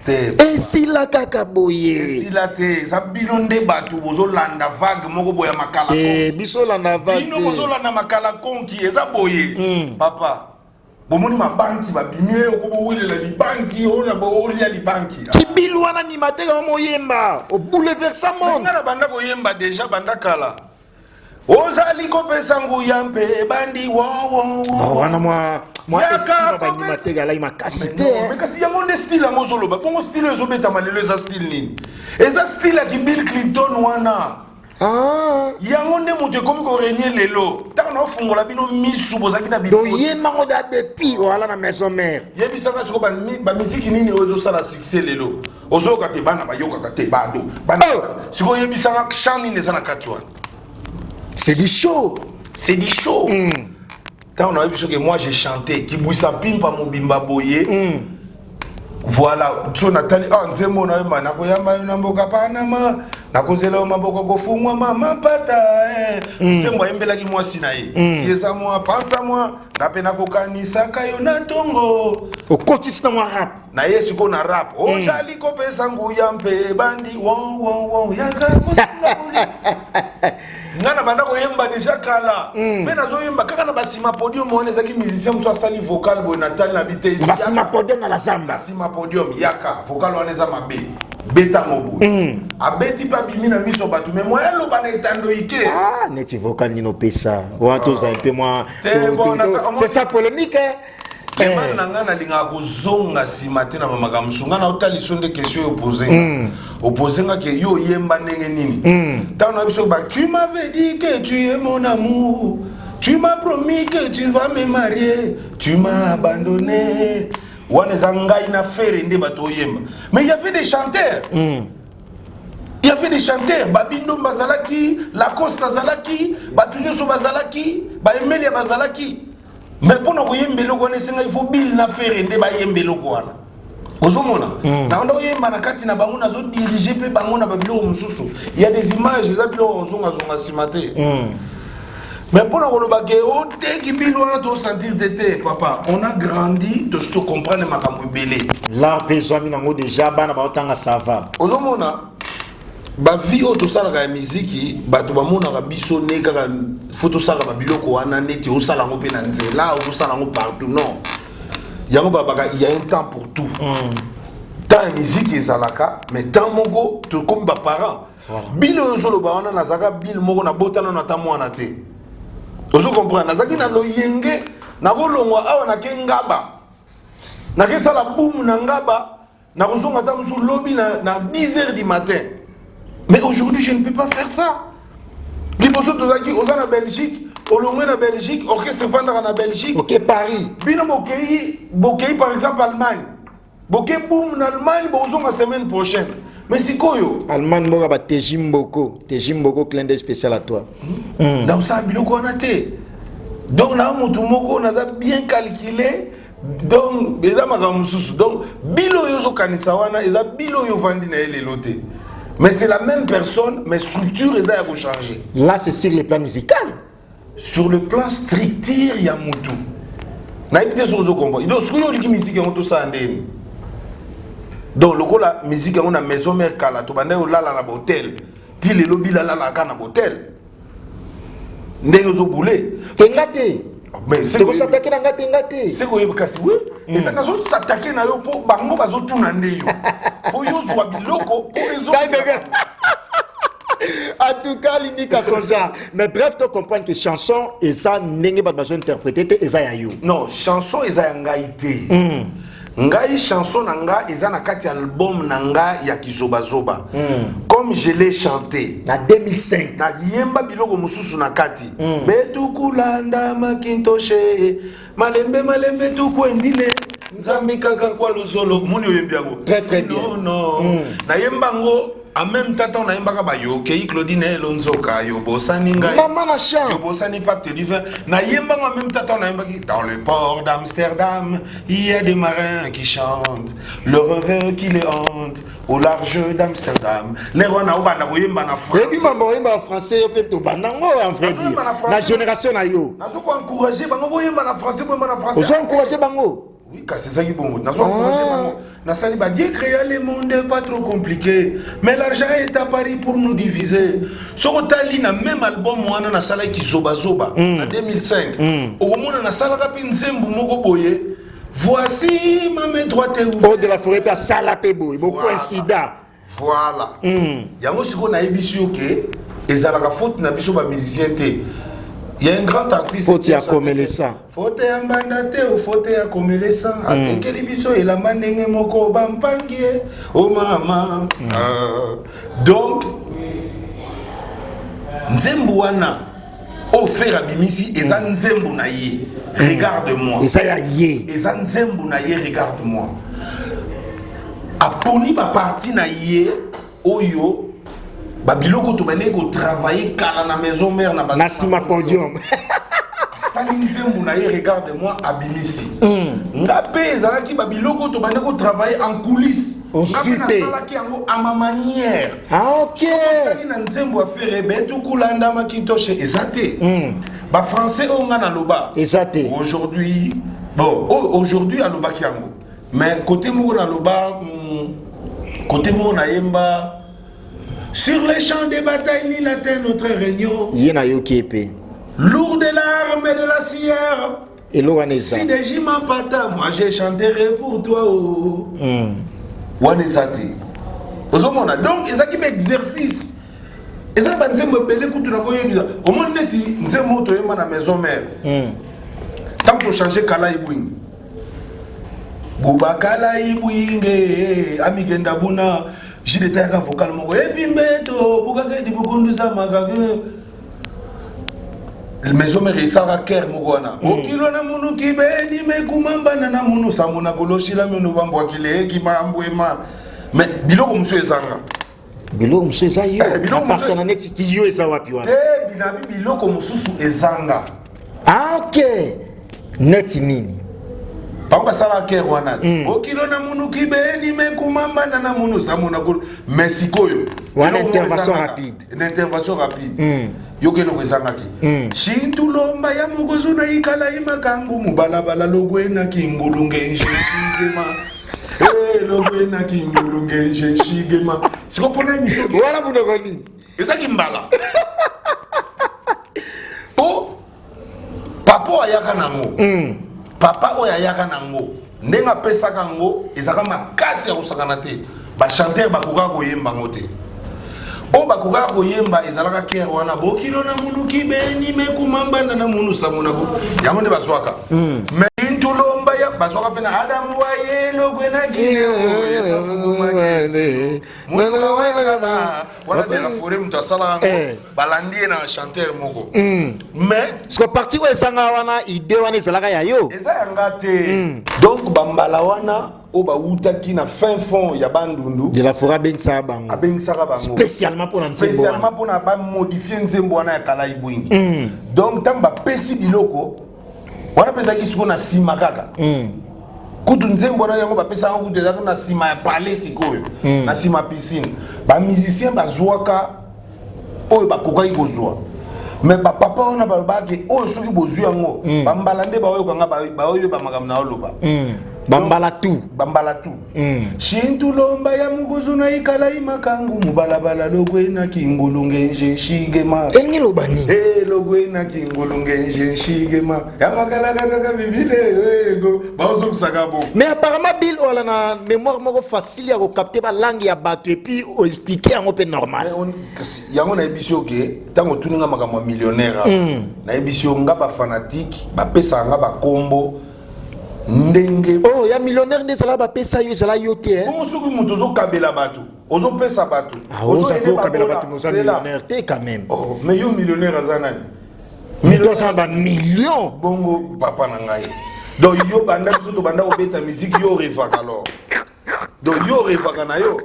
Te. Esila kaka boye. Esila te, eza bino nde bato bozolanda vague moko boye ya makala. Eh, biso olanda vague Bino te. bozolanda makala konki eza boye. Papa, bomoni mabanki babimi oyo kobowelela libanki oyo na olia libanki. Kibilu wana animateur kama moyemba obouleversa monde. Nga na banda koyemba déjà banda kala, ozali kopesa nguya mpe ebandi wo. Oh, wana mwa Yaka, estime baanimateur alai makasi te. Mais kasi yango nde style yango ozoloba bongo. Style oyo ezobetama lelo eza style nini? Eza style ya Bill Clinton wana. Ah. Yango nde moto ekomi korégner lelo. Ntango naofungola bino misu, bozalaki na Donc yemango da depuis oala na Maison Mère. Yebisaka siko, bamisiki nini oyo ezosala succès lelo? Ozoyoka te, bana bayokaka te, bado bana. Oh. Sikoyo oyebisanga, chant nini eza na kati wana? C'est du show. C'est du show. Ntango nayebi soki moi j'ai chanté kibwisa pimpa mobimba boye. Voilà, so natali, ah, nzembo nayemba, nakoyamba yo na mboka Panama, nakozela yo maboko kofungwama mapata, eh. Nzembo ayembelaki mwasi na ye. Eza mwa pansa mwa nga mpe nakokanisaka yo na ntongo. Okotisi na mwa rap. Na ye sikoyo na rap, ozali kopesa nguya mpe ebandi won won won yaka kosinga boli. Nga na banda koyemba déjà kala, mpe nazoyemba kaka na basima podium wana. Ezalaki musicien mosusu asali vocal boye, natali na bi te. Na basima podium na la zamba. Nsima podium, yaka, vocal wana eza mabe, betango boye. Abeti mpe abimi na miso bato, mais moya aloba na etando ike. Ah, neti vocal nini opesa wana? Tozala mpe mwa Te, bon, c'est ça polémique, hein? Lemana na ngai, nalingaka kozonga nsima te na bamakambo mosusu. Ngai naotali so nde question oyo opose nga, opose nga ke yo oyemba ndenge nini. Ntango na biso ba "Tu m'avais dit que tu es mon amour, tu m'as promis que tu vas me marier, tu m'as abandonné", wana eza ngai na Ferre nde bato oyemba. Mais il y avait des chanteurs, il y avait des chanteurs, babindo bazalaki, Lacoste azalaki, bato nyonso bazalaki, baemelia bazalaki. Mais mpona koyemba eloko wana, esenga il faut Bill na Ferre nde bayemba eloko wana. Ozomona, nakonda koyemba na kati na bango, nazodirige mpe bango na babiloko mosusu. Il y a des images, eza biloko ozongazonga nsima te. Mais mpona koloba ke oteki bino wana, tosentir te te. Papa, on a grandi, tosi tocomprendre makambo ebele. L'art mpe ezwami nango déjà, bana baotanga, ça va. Ozomona, bavie oyo tosalaka ya miziki, bato bamonaka biso ne kaka fo tosalaka babiloko wana neti osala yango mpe na nzela, ozosala yango partout. Non, yango babaka, il y a un temps pour tout. Temps ya miziki ezalaka, mais temps moko tokomi baparent. Bile oyo ozoloba wana, nazalaka bile moko, nabotana na ta mwana te. Ozo comprendre, nazalaki na loyenge, nakolongwa awa, nake Ngaba, nakesala bumu na Ngaba, nakozonga ata mosusu lobi na 10 heures du matin. Mais aujourd'hui, je ne peux pas faire ça. Liboso tozalaki, oza na Belgique, olongwe na Belgique, orchestre efandaka na Belgique. Ok, Paris. Bino bokei par exemple Allemagne, bokei boum na Allemagne, bozonga semaine prochaine. Mais sikoyo Allemagne, mboka bateji mboko, teji mboko, clin d'œil spécial à toi. Naosala biloko wana te. Donc na motu moko naza bien calculé. Donc eza makambo mosusu. Donc bilo oyo ozokanisa wana, eza bilo oyo ovandi na ye lelo te, mais c'est la même personne, mais structure eza ya kochanger. Là, c'est sur le plan musical. Sur le plan structure ya mutu, nayebi te soki ozocomprendre. Donc soki olingi musique yango, tosala ndeni? Donc lokola musique yango na Maison Mère kala, tobandaki olala na bahotel, ti lelo bilalalaka na bahotel ndenge ozobule. Tenga te. Tokosatake na nga, tenga te. Se koyebi kasi, oui, ezaka azosatake na yo mpo bango bazotuna nde yo mpo yozwa biloko mpo ezo. En tout cas, Lindika son genre. Mais bref, tu comprends que chanson eza ndenge bato bazo interpréter te, eza ya yo. Non, chanson eza ya ngai te. Ngai, chanson na nga eza na kati ya album na nga ya Kizobazoba, comme je l'ai chanté. Na 2005. Nayemba biloko mosusu na kati. Betukulanda makintoshe, malembe malembe, tukwendile nzambi kaka kwa luzolo, moni oyembi yango. Très, très bien. Non, nayemba yango en même temps. Ntango nayembaka bayokei Claudine Elonzoka, yo bosani ngai. Mama na champ. Yo bosani pacte divin. Nayembango en même temps. Ntango nayembaki "Dans le port d'Amsterdam, il y a des marins qui chantent le rêve qui les hante au large d'Amsterdam", lero wana obanda koyemba na Oyebi français. Mamba oyemba français, yo mpe tobanda ngo, en vrai dire. Nazoyemba na français. Na génération na yo. Nazoko encourage bango: boyemba na français, boyemba na français. Ozo encourage bango. Oui, kasi ezalaki bongo, nazo encourage bango. Nasali ba "Dieu créa le monde pas trop compliqué, mais l'argent est à Paris pour nous diviser". Soki otali na même album wana nasalaki Zobazoba na 2005, okomona nasalaka mpe nzembo moko boye, "Voici ma main droite est ouverte". Haut de la forêt mpe asala mpe boye bocoïncida. Voilà, yango sikoyo nayebisi yo ke ezalaka faute na biso bamusicien te. Il y a un grand artiste. Faute ya komelesa. Faute ya mbanda te o, faute ya komelesa. Atekeli biso elamba ndenge moko, bampangi ye o mama. Ah. Donc nzembo wana oyo Ferre abimisi, eza nzembo na ye, "Regarde moi". Eza ya ye. Eza nzembo na ye, "Regarde moi". Aponi baparti na ye oyo babiloko tobandeki kotravaille kala na Maison Mère na na nsima podium. Asali nzembo na ye, "Regarde moi", abimisi. Nga mpe ezalaki babiloko tobandeki kotravaille en coulisse. Ozwi Nga mpe mpe. nasalaki yango à ma manière. Ah, ok. Soki otali na nzembo ya Ferre, betukulanda makintoshe, eza te bafrançais oyo nga naloba. Eza te. Aujourd'hui, bon, oyo aujourd'hui alobaki yango, mais côté moko naloba, côté moko nayemba "Sur les champs de bataille ni latin notre réunion". Ye nayoki ye mpe. "Lourd de larmes et de la sueur". Eloko wana eza. "Si de Jimampata, moi je chanterai pour toi, oh." Wana eza te. Ozomona, donc ezalaki baexercice. Eza banzembo ebele kutu nakoyebisa. Omoni neti nzembo oyo toyemba na Maison Mère, ntango tochange kala ebwingi. Bubakala ibwinge amigenda buna jide tayaka vocal moko epimbeto bukakedi bukunduza makake. Maison mère esalaka kere moko wana. Okilo na munu kibeni mekumambana na munu sambo na koloshila minu bambwakile ekimambwema. Mais biloko mosusu ezanga. Biloko mosusu eza yo. Biloko mosusu na neti yo eza wapi wana? Te, binabi biloko mosusu ezanga. Ah, ok, neti nini? Bango basalaka kere wana te. Okilo na munu kibeni mekumambana na munu sambo na kolo. Mais sikoyo wana intervention rapide. Na intervention rapide, yoka eloko ezangaki. Shintulomba ya mokozu na ikala imakangu mubalabala logwena kingulu ngenje shigema. Logwena kingulu ngenje shigema. Siko mpona émission wana monoko nini? Ezaki mbala po papa oyo ayaka nango, papa oyo ayaka nango, ndenge apesaka yango ezalaka makasi ya kosakana te. Bachanteur bakokaka koyemba yango te. Oyo bakokaka koyemba ezalaka kere wana, bokilo na muluki beni mekumambanda na munu sango na yango nde bazwaka. Mais ntulomba ya bazwaka mpe na adamu waye logwenaki wana de la forêt, moto asala yango, balandi ye na chanteur moko, mais Parce que partie oyo ezanga wana, idée wana ezalaka ya yo? Eza yanga te. Donc bambala wana oyo bawutaki na fin fond ya Bandundu, De la forêt abengisaka bango. Abengisaka bango. Spécialement mpona nzembo wana. Spécialement mpona bamodifie nzembo wana ya Kala Ibwingi. Donc ntango bapesi biloko wana mpe ezalaki sikoyo na nsima kaka kutu nzembo wana, yango bapesaka kutu ezalaki na nsima ya palais, sikoyo na nsima ya piscine. Bamusicien bazwaka oyo bakokaki kozwa, mais bapapa wana balobaka ke oyo soki bozwi yango, bambala nde baoyokanga, baoyeba makambo na oloba. Bambala tout. Bambala tout. Shintulomba ya mukuzu na ikala imakangu mubalabala logwena kingulu ngenje nshigema. Elingi loba nini? Logwena kingulu ngenje nshigema yamakalakataka bibile ego baozongisaka bo. Mais apparemment Bill oala na mémoire moko facile ya kocapter balangue ya bato et puis oexpliquer yango mpe normal. Mais kasi yango nayebisi yo ke ntango otuninga makambo ya millionnaire awa, nayebisi yo nga bafanatike bapesaka nga bakombo ndenge. Oh, ya millionnaire nde ezala bapesa yo, ezala yo te, eh? Bongo soki moto ozokabela bato, ozopesa bato, Ah, oza ozoyede mpe okabela babola, bato, mais oza zela. millionnaire te quand même. Oh, mais yo millionnaire aza nani? Moto aza na bamillion. Bongo papa na ngai, donc yo banda biso tobanda kobeta musique, yo orevaka alors? Donc yo orevaka na yo,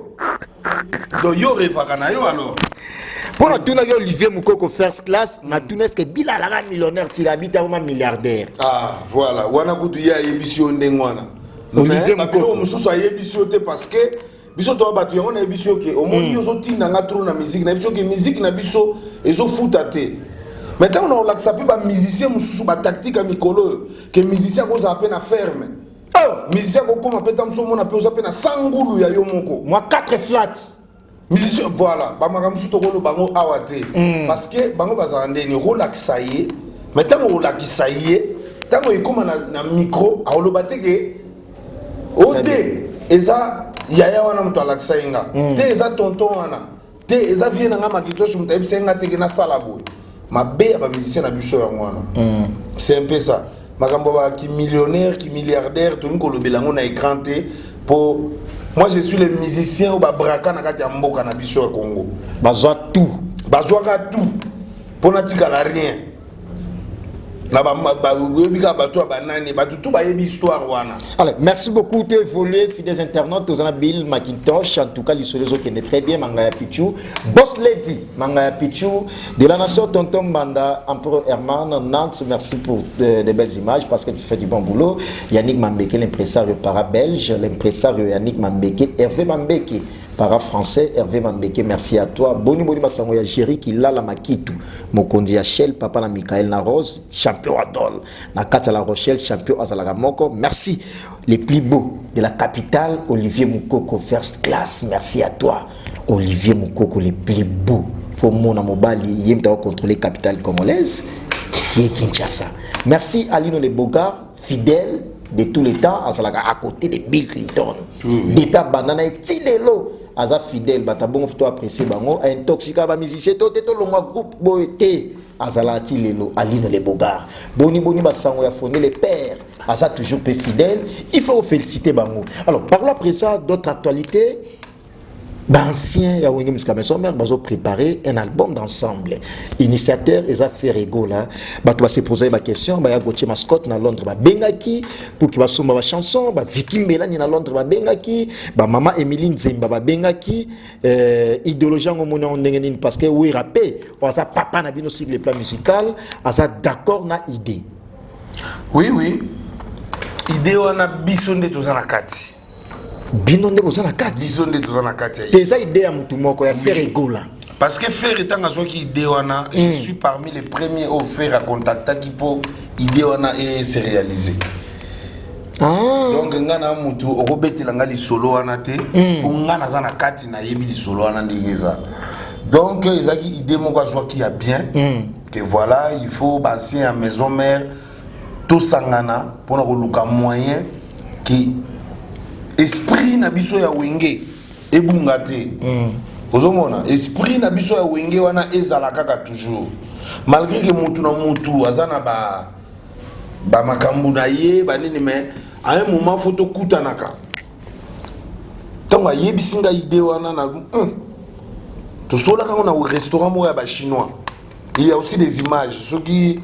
donc yo orevaka na yo alors? Mpo natunaki Olivier Mokoko first class, natuna est-ce Bill alaka millionnaire tila abita akoma milliardaire? Ah voilà, wana kutu ye ayebisi yo ndenge wana. Olivier Mais babiloko Mokoko. mosusu ayebisi yo te, parce que biso toya bato yango. Nayebisi yo ke omoni ozotinda nga trop na musique. Nayebisi yo ke musique na biso ezofuta te, mais ntango na olakisa mpe bamusicien mosusu batactique ya mikolo oyo ke musicien akozala mpe na ferme. Oh! Musicien akokóma mpe ta mosu omona mpe oza mpe na sangulu ya yo moko. Mwa 4 flats. Musicien, voilà, bamakambo mosusu tokoloba bango awa te, parce que bango bazala ndeni okolakisa ye. Mais ntango okolakisa ye, ntango ekóma na micro, akoloba te ke o te eza yaya wana moto alakisa ye nga te, eza tonton wana te, eza vie na nga Makitoshi moto ayebisa ye nga te ke nasala boye. Mabe ya bamusicien na biso yango wana, c'est un peu ça. Makambo ya ki millionnaire, ki milliardaire, tolingi kolobela yango na écran te, po moi je suis le musicien oyo babraka na kati ya mboka na biso ya Congo. Bazwa tout. Bazwaka tout mpo natikala rien na oyebi kaka bato ya banani, bato tu bayebi histoire wana. Allez, merci beaucoup de évoluer, fidèles internautes. Aux Bill Macintosh, en tout cas, les qui est très bien, Mangaya Pichu, Boss Lady, Mangaya Pichu, de la nation Tonton Banda, Empereur Herman, Nantes, merci pour de belles images parce que tu fais du bon boulot. Yannick Mambeke, l'impresario para-belge, l'impresario Yannick Mambeke, Hervé Mambeke, para français, Hervé Mambeke, merci à toi. Boni Boni Masango ya Jerry Kilala Makitu, Mokondi ya Shell, papa na Michael na Rose, champion Adol. Na kati ya La Rochelle, champion azalaka moko. Merci, les plus beaux de la capitale, Olivier Moukoko, first class. Merci à toi, Olivier Moukoko, les plus beaux. Faut mona mobali, yemta contrôler capitale congolaise, qui est Kinshasa. Merci Alino Le Bogart, fidèle de tous les temps, azalaka à côté de Bill Clinton. Depuis banana et tilelo, aza fidèle, bata bongo faut apprécier bango, intoxiquer ba musicien to te to longwa groupe boye te. Azala ti lelo Aline Le Bogard. Boni boni basango ya Fondé le père, aza toujours peu fidèle. Il faut féliciter bango. Alors, parlons après ça d'autres actualités. D'anciens ya Wenge Musica Maison Mère bazo préparer un album d'ensemble. Initiateur eza Ferre Gola. Bato ba se poser ba question, ba ya Gauthier Mascotte na Londres ba bengaki pour ki basomba ba chanson, ba Vicky Melani na Londres ba bengaki, ba mama Emily Nzemba ba bengaki, idéologie yango moni yango ndenge nini, parce que Wera pe aza papa na bino sur le plan musical, aza d'accord na idée. Oui, idée wana, biso nde toza na kati. Bino nde boza na kati? Biso nde toza na kati ya Te, eza idée ya mutu moko, ya Ferre Gola? Parce que Ferre, ntango azwaki idée wana, je suis parmi les premiers oyo Ferre acontactaki mpo idée wana ese réaliser. Donc nga na mutu okobetela nga lisolo wana te, mpo nga naza na kati, nayebi lisolo wana ndenge eza. Donc ezalaki idée moko azwaki ya bien, que voilà, il faut baancien ya Maison Mère tosangana mpona koluka moyen ke esprit na biso ya Wenge ebunga te. Ozomona, esprit na biso ya Wenge wana ezala kaka toujours, malgré que mutu na mutu aza na ba bamakambo na ye banini, mais à un moment faut tokutanaka. Ntango ayebisi ngai idée wana na tosolaka yango na restaurant moko ya Bachinois. Il y a aussi des images, soki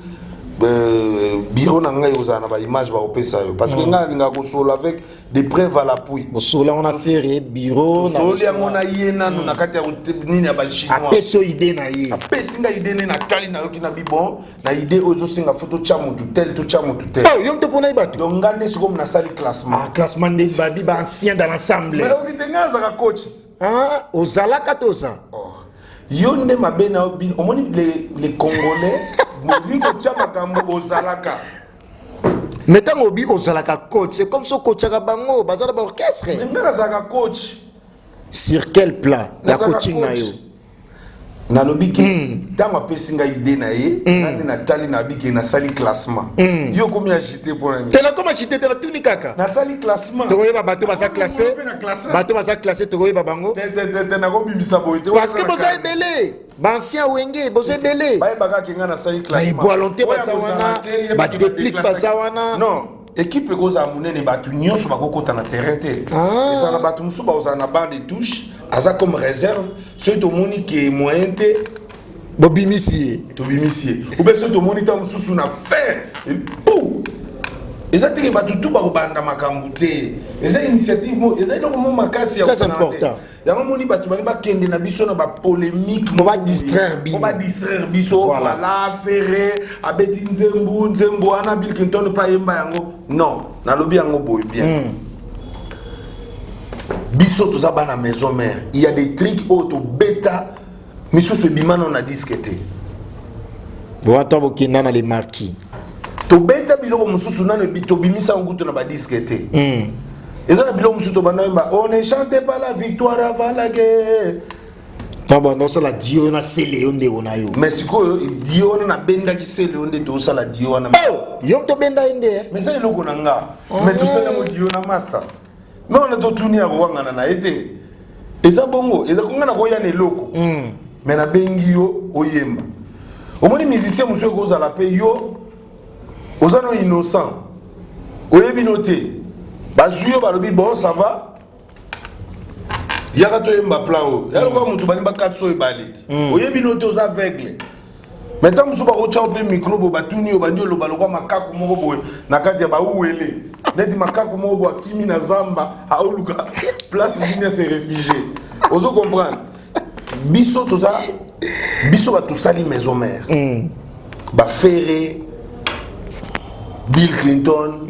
bureau na ngai ozala na baimage, bakopesa yo, parce que ngai nalingaka kosolola avec des preuves à l'appui. Bosola ngo na Ferre, bureau na Tosoli yango na ye nano na kati ya nini ya Bachinois. Apesi yo idée na ye? Apesi ngai idée nde natali, nayoki na bi bon na idée oyo ezosenga faut totya motu tel, totya motu tel. Oh, yo moto mpona ye bato? Donc ngai nde sikoyo nasali classement. Ah, classement nde babi baancien dans l'ensemble. Mais oki te, ngai nazalaka coach. Ah, ozalaka to oza? Oh. Yo nde mabe na yo bino, omoni les Congolais molingi kotia makambo ozalaka. Mais ntango obi ozalaka coach, c'est comme so ocoachaka bango baza na baorchestre. Mais ngai nazalaka coach. Sur quel plan ya Nazalaka coaching na coach. yo? Nalobi ke ntango apesi ngai idée na ye, nga nde natali, nayebi ke nasali classement. Yo okomi agité mpo na nini? Te, nakoma agité te, natuni kaka. Nasali classement. Tokoyeba bato baza classé. Mpe na classe. Bato baza classé, tokoyeba bango. Te, te, te, te, nakobimisa boye te. Parce que boza ebele, baancien Wenge boza ebele. Bayebaka ke ngai nasali classement. Baeboalon te Oyo baza akozala wana, te, yebaki badéplique badéclasse. baza wana. Non, équipe ekozala monene, bato nyonso bakokota na terrain te. Ah. Ezala na bato mosusu bakozala na banc de touche, aza comme réserve. Soki tomoni ke moyen te, Bobimisi ye. Tobimisi ye, ou bien soki tomoni ntango mosusu na fin pou eza teke bato tu bakobanda makambo te. Eza initiative mo, eza eloko mo makasi ya Très kosangana te. important. Yango moni bato bali bakende na biso na bapolémique. Po badistraire bino. Po badistraire biso. Voilà. Voilà, Ferre abeti nzembu, nzembu wana Bill Clinton mpe ayemba yango. Non, nalobi yango boye bien. Biso toza bana Maison Mère, il y a des trucs oyo tobeta, misusu ebima nano na disque te. Boata bokenda na les marquis. Tobeta biloko mosusu nano tobimisa yango kutu na badisque te. Eza na biloko mosusu tobanda yemba, on ne chante pas la victoire avant la guerre. Ntango banda osala dio na sele, yo ndeko na yo. Mais sikoyo dio wana, nabengaki sele oyo nde tozosala dio wana. Oh, yo moto obenda ye nde, eh? Mais eza eloko na nga, mais tosali yango dio na master me wana, totuni ya kowangana na ye te. Eza bongo, eza konga na koya na eloko, mais nabengi yo oyemba. Omoni, musicien mosusu ekozala mpe yo oza no innocent, oyebi no te, bazwi yo, balobi: "Bon, ça va, yaka toyemba plan oyo." Ya lokola moto balingi bakati so ebale ti oyebi no te, oza aveugle. Mais ntango mosusu bakotya yo mpe micro boye, batuni yo, bandi oloba lokwa makaku moko boye na kati ya bauwele, neti makaku moko boye akimi na zamba, aoluka place nini ase réfugié. Ozo comprendre? Biso toza, biso bato tosali Maison Mère, Baferre, Bill Clinton,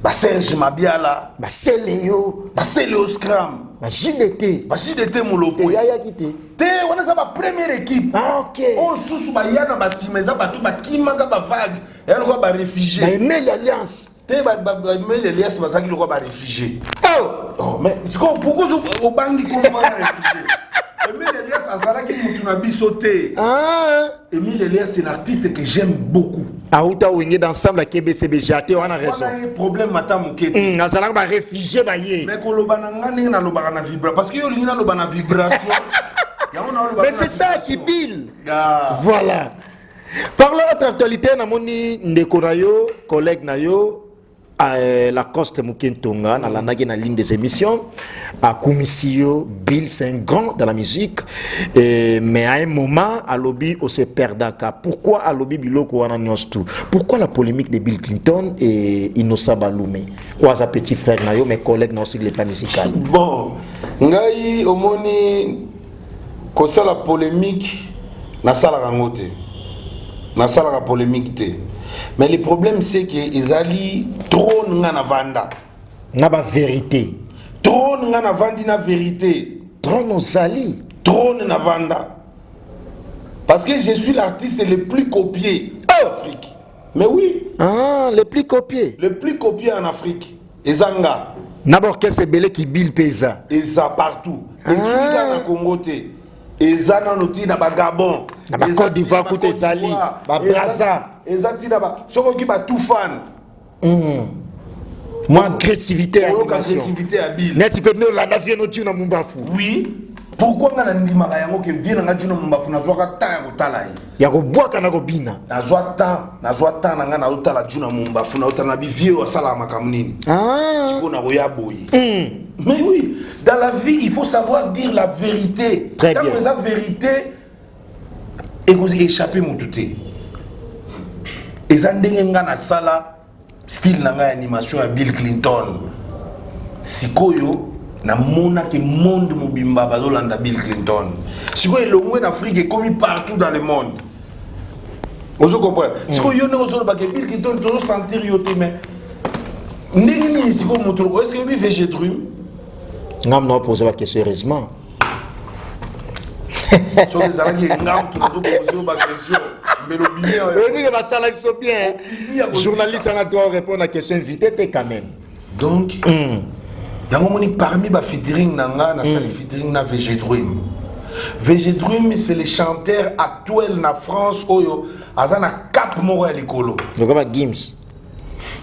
Baserge Mabiala, Basele yo. Basele yo Scram. Bajdt. Bajdt Molopo. Eyayaki te. Te, wana eza bapremière équipe. Ah, ok. Oyo susu baya na basima, eza bato bakimaka bavague, eya lokola baréfugié. Baemeli alliance. Te, baemeli Elias bazalaki lokola baréfugié. Oh! Oh, mais sikoyo pourquoi obangi komona réfugié? Emile Elias azalaki mutu na biso te. Ah. Emile Elias, c'est l'artiste que j'aime beaucoup. Auta Wenge d'ensemble, akebcbg te, wana raison. Wana ye problème ata moke te. Azalaka baréfugié baye. Mais koloba na nga ndenge nalobaka na vibra, parce que yo olingi naloba na vibration, yango naoloba. Mais c'est ça qui bile. Ah. Voilà. Parlons autre actualité. Namoni ndeko na yo, collègue na yo, Lacoste Mukentonga, nalandaki na ligne des émissions, akumisi yo. Bill, c'est un grand dans la musique, et, mais à un moment alobi ose perdaka. Pourquoi alobi biloko wana nyonso tout? Pourquoi la polémique de Bill Clinton et Innocent Balume, oyo aza petit frère na yo, mais collègue na yo sur le plan musical? Bon, ngai omoni, kosala polémique, nasalaka yango te, nasalaka polémique te. Mais le problème, c'est que ezali trône nga na vanda. Na bavérité. Trône nga navandi na vérité. Trône ozali. Trône na vanda parce que je suis l'artiste le plus copié en Afrique, mais oui. Ah, le plus copié. Le plus copié en Afrique eza nga. Na baorchestre ebele kibil mpe eza. Eza partout, esui kaka na Congo te, eza nano ntina baGabon. Na ba Côte d'Ivoire kuta ezali, ba Brazza. Eza ntina soki oki batufan. Mwa agressivité ya oyoka animation. Agressivité ya Bill. Neti mpe nde olanda vie notuna Mumbafu. Oui, pourquoi nga nandimaka yango ke vie na nga Juna Mombafu, nazwaka temps ya kotala ye. Ya kobwaka na kobina. Nazwa temps, nazwa temps na nga, nazotala Juna Mombafu, nazotala na bivie oyo asalaka makambo nini. Sikoyo nakoya boye. Mais oui, dans la vie, il faut savoir dire la vérité. Très Ntango bien. eza vérité, ekozi échappe motu te. Eza ndenge nga nasala style na ngai ya animation ya Bill Clinton. Sikoyo namonaki monde mobimba bazolanda Bill Clinton. Sikoyo elongwe na Afrique, ekomi partout dans le monde. Ozo comprendre? Sikoyo yo ndenge ozolobaka Bill Clinton, tozosentir yo te, mais ndenge nini sikoyo moto loko est-ce oyebi VG Dream? Ngam na opose baquestion, heureusement. Soki ezalaki nga moto nazopose yo baquestion, mbele obimi. Oyebi ke basala biso bien. Obimi ya kozika. Journaliste ana droit répondre na question invité te quand même. Donc yango moni, parmi bafeaturing na nga, nasali featuring na VG Dream. VG Dream, c'est le chanteur actuel na France oyo aza na cap moko ya likolo. Lokola Gims,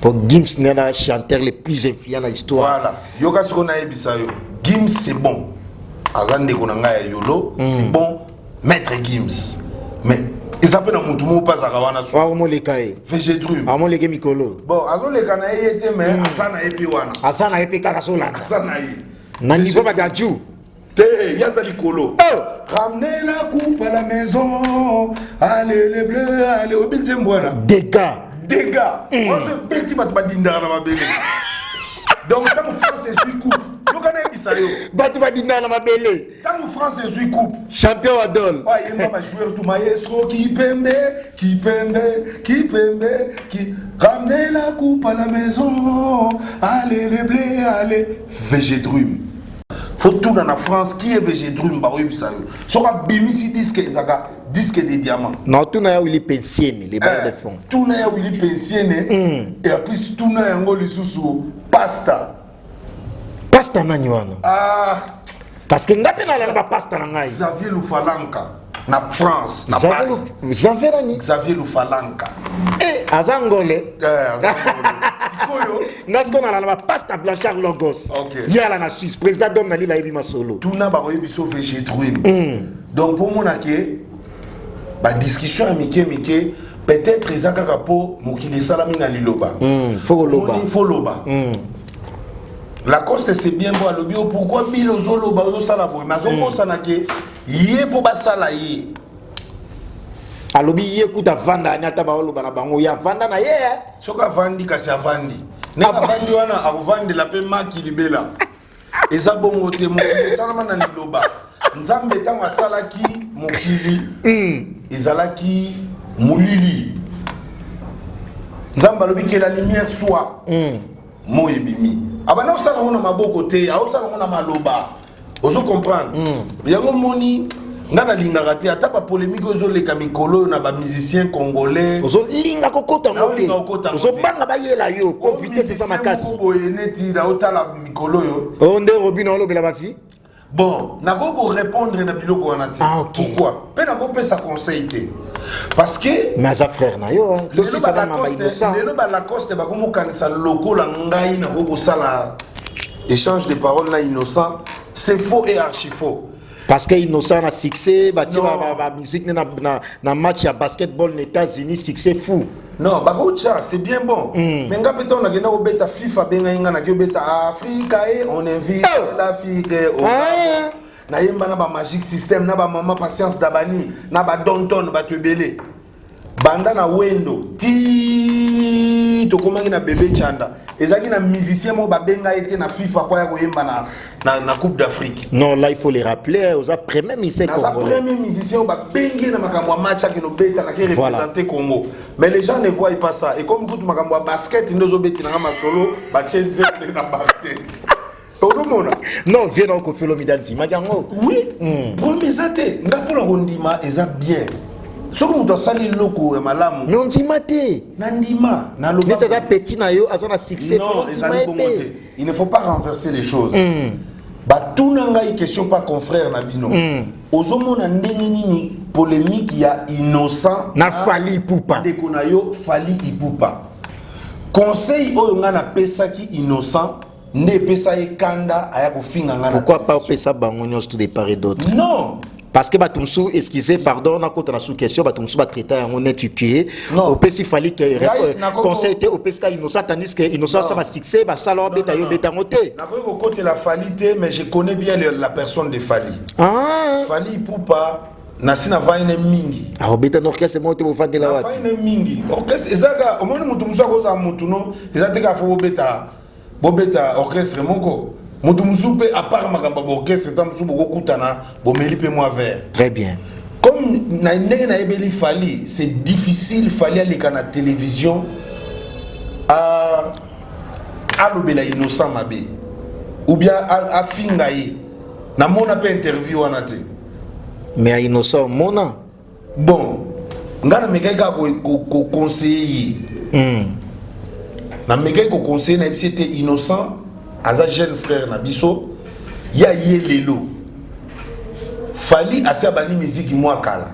po Gims nde na chanteur le plus influent na histoire. Voilà, yoka sikoyo, nayebisa yo, Gims, c'est bon, aza ndeko na ngai ya yolo, c'est bon, maître Gims, mais eza mpe na motu moko mpe azalaka wana so. Aomoleka ye. VG Dream. Aomoleke mikolo. Bon, azoleka na ye ye te, mais aza na ye mpe wana. Aza na ye mpe kaka, azolanda. Aza na ye. Na niveau badaju. Te, ye aza likolo. Oh! Ramenez la coupe à la maison, allez les bleus, allez! Oyebi nzembo wana? Dégâts. Dégâts wana ebeti, bato badindaka na mabele. Donc ntango France ezwi coupe, yoka nayebisa yo. Bato badindaka na mabele. Ntango France ezwi coupe, champion wa dol. Oyo bajoueur tout, maestro Kipembe, Kipembe, Kipembe qui ramenez la coupe à la maison, allez les bleus, allez! VG Dream, faut tuna na France qui est VG Dream, bakoyebisa yo. Soki abimisi disque, ezalaka disque de diamant. Na tuna ya Willi Pensiene, les barres de fond. Tuna ya Willi Pensiene et en plus tuna yango lisusu pasta. Pasta nani wana? Ah. Parce que nga mpe nalala bapasta na ngai. Xavier Lufalanka na France, na Paris. Xavier nani? Xavier Lufalanka. Eh, aza ngole. Eh, aza ngole. Sikoyo nga sikoyo nalala bapasta Blanchard Logos. Ye ala na Suisse, président dom na lila, ayebi masolo. Tuna, bakoyebi biso VG Dream. Donc mpo mona ke badiscussion ya mike mike, peut-être eza kaka mpo mokili esalami na liloba. Faut koloba. Omoni, faut loba. Lacoste, c'est bien beau, alobi o pourquoi Bill ozoloba, ozosala boye, mais azokosana ke ye mpo basala ye. Alobi ye kuta avanda ani, ata baoloba na bango, ye avanda na ye, eh. Soki avandi, kasi avandi ndenge avandi wana, akovandela mpe maki libela. Eza bongo te. Mokili esalama na liloba. Nzambe ntango asalaki mokili, ezalaki molili. Nzambe alobi que la lumière soit. Moi ebimi. Abanda kosala yango na maboko te, aosala yango na maloba. Ozo comprendre? Yango moni nga nalingaka te ata bapolémique oyo ezoleka mikolo oyo na bamusicien congolais. Ozolinga kokota yango te. Naolinga kokota yango te. Ozobanga bayela yo po vitesse eza makasi. Moko boye neti naotala mikolo oyo. Oyo nde Robino olobela bafi. Bon, nakoki korépondre na biloko wana te. Ah, ok. Pourquoi mpe nakopesa conseil te? Parce que Mais aza frère na yo, hein. Tosisa na mamba Innocent. Lelo balacoste bakomokanisa lokola ngai nakoki kosala échange de parole na Innocent. C'est faux et archi faux. Parce que Innocent na succès, batie ba musique na match ya basketball na États-Unis, succès fou. Non, bakotya, c'est bien bon, mais nga mpe ntango nakenda kobeta FIFA, abengai nga, naki obeta Afrika e on invite l'Afrique au Ah. Nayemba na bamagic system, na bamama Patience Dabany, na badonton, bato ebele. Banda na Wendo ti tokomaki na Bebe Chanda, ezalaki na musicien moko babenga ye te na FIFA po ya koyemba na Coupe d'Afrique. Non, là il faut les rappeler, oza premier musicien Naza congolais. premier musicien oyo babengi ye na makambo ya match, akende obeta, nake représenter Congo. Mais les gens ne voient pas ça. Et comme kutu makambo ya basket nde ozobetelanga masolo, batie nzembe na basket, ozomona. Non, vieux na Koffi Olomide andimaki yango. Oui, problème eza te. Nga mpona kondima eza bien. Soki moto asali eloko ya malamu, Mais ondima te? Nandima, naloba. Neti aza petit na yo, aza na succès. Non, ondima ezali ye bongo te. mpe. Il ne faut pas renverser les choses. Batuna ngai question pa confrère na bino: ozomona ndenge nini polémique ya Innocent na Fally Ipupa? Ndeko na yo Fally Ipupa. Conseil oyo ngai napesaki Innocent nde epesa ye kanda, aya kofinga ngai na Pourquoi pas opesa bango nyonso tout de part et d'autre? Non. Parce que bato mosusu, excusez, pardon, nakota na sous question, bato mosusu batraita yango neti ke Non. opesi Fally ke Ngai, conseil te, opesi ka Innocent, tandis que Innocent asala succès, basala, obeta yo, obeta yango te. Nakoki kokotela Fally te, mais je connais bien la personne de Fally. Ah. Fally Ipupa, nasi navandi ne mingi. Aobeta na orchestre moko te, bovandela wapi? Navandi ne mingi. Orchestre ezaka, omoni motu mosusu akozala motu no, eza te kaka fo bobeta orchestre moko. Motu mosusu mpe, à part makambo ya baorchestre, ta mosusu bokokutana, bomeli mpe mwa verre. Très bien. Comme na ndenge nayebeli Fally, c'est difficile Fally aleka na télévision, alobela Innocent mabe ou bien afinga ye. Namona mpe interview wana te. Mais ya Innocent omona? Bon, ngai namekaki kaka koconseiller ye. Namekaki koconseiller, nayebisi ete Innocent aza jeune frère na biso ya ye. Lelo Fally asi abandi miziki mwa kala,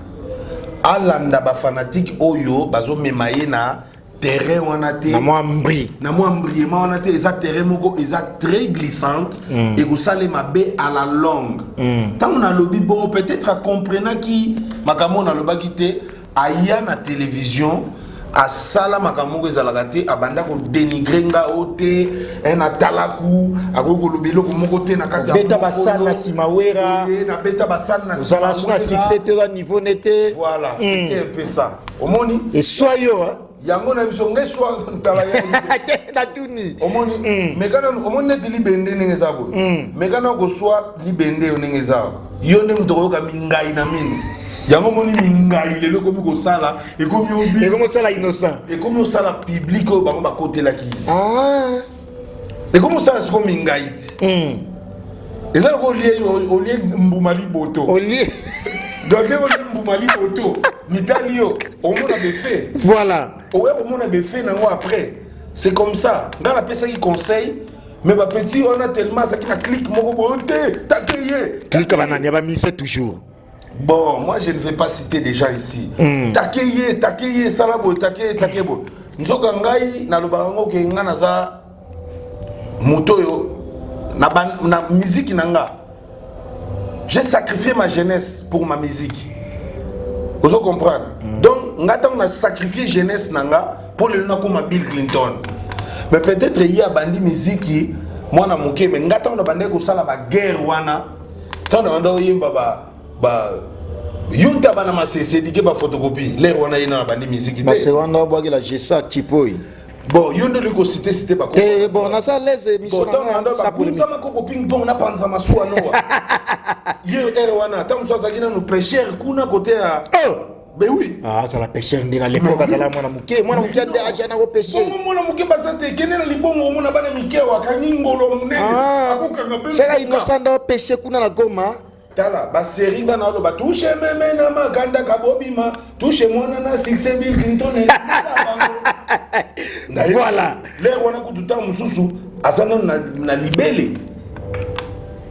alanda bafanatike oyo bazomema ye na terrain wana te. Na mwa mbri. Na mwa mbriema wana te. Eza terrain moko eza très glissante, ekosalema mabe à la longue. Ntango nalobi bongo, peut-être akomprenaki makambo oyo nalobaki te. Aya na télévision, asala makambo moko ezalaka te, abanda kodénigrer nga o te natalaku akoki koloba eloko moko te na kati ya Beta moko basale oyo. Na nsima Wera. Oye, nabeta basale na Ozala so na nsima. succès te, oza niveau ne te. Voilà, c'était un peu ça, omoni. Eswa yo, hein? Yango na biso ngai swa ntala ya Te, natuni. Omoni, meka nanu, omoni neti libende ndenge eza boye, meka nanu koswa libende oyo ndenge eza awa. Yo nde moto okoyoka mingai na mino yango. Omoni mingai lelo ekomi kosala, ekomi obi. Ekomi osala Innocent. Ekomi osala public oyo bango bakotelaki. Ah. Ekomi osala siko mingai ti eza loko olie mbuma liboto. Olie. Donc ndenge olie mbuma liboto, mitali yo, omona befe. Voilà. Oya komona befe nango après. C'est comme ça nga napesaki conseil, mais bapeti wana tellement azalaki na clique moko boyo te, take ye. Clique banani? Ya bamise toujours. Bon, moi je ne vais pas citer déjà ici. Take ye, take ye, sala boye, take ye, take boye. Nzoka ngai nalobaka yango ke nga naza moto oyo na musique na nga, j'ai sacrifié ma jeunesse pour ma musique, ozo comprendre? Donc nga ntango na sacrifié jeunesse na nga mpo lelo nakóma Bill Clinton, mais peut-être ye abandi miziki mwana moke, mais nga ntango na bandaki kosala baguerre wana, ntango na banda oyemba ba yo ntaba na masese edike baphotocopie, lere wana ye na bandi miziki te. Parce wana obwakela Gesac Tipoi. Bon, yo nde olingi kociter citer. Te, bon, naza l'aise, émission na nga sans polémique. Bakunzama koko ping pong napanza masuwa noa ye ere wana, ntango mosusu azalaki nanu pêcheur kuna kote ya Oh! Ben oui. Ah, azala pêcheur nde na l'époque? Azala mwana moke, mwana moke ande aja na kopêcher. Bongo mwana moke baza te? Kende na libongo, omona bana mike awa akangi ngolo monene, akokanga mpe. Seka Innocent nde opêcher kuna na Goma. Tala basérie, nga na oloba touche meme na makanda kabobima, touche mwana na succès Bill Clinton. Voilà. Lere wana kutu ntango mosusu aza nano na libele,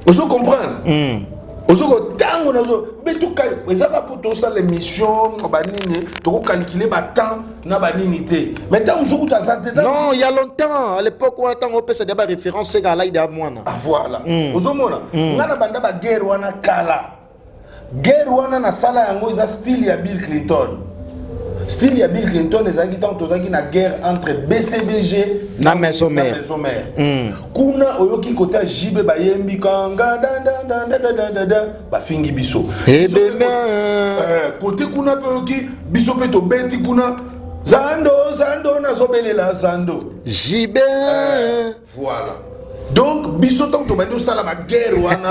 ozo comprendre? Ozoko ntango nazo betuka, ezaka mpo tosala émission banini, tokokalkule batemps na banini te, mais ntango mosusu kutu aza te. Non, il y a longtemps, à l'époque wana, ntango opesa dia baréférence, seka alai dia mwana. Ah, voilà, ozomona, nga na banda baguerre wana kala. Guerre wana nasala yango, eza style ya Bill Clinton. Style ya Bill Clinton ezalaki ntango tozalaki na guerre entre BCBG na Maison Mère. Maison Mère kuna, oyoki kota JB bayembi kanga dadadadadadada, bafingi biso. Ebele. Kote kuna mpe oyoki biso mpe tobeti kuna zando zando, nazobelela zando. JB. Voilà, donc biso ntango tobandi osala baguerre wana,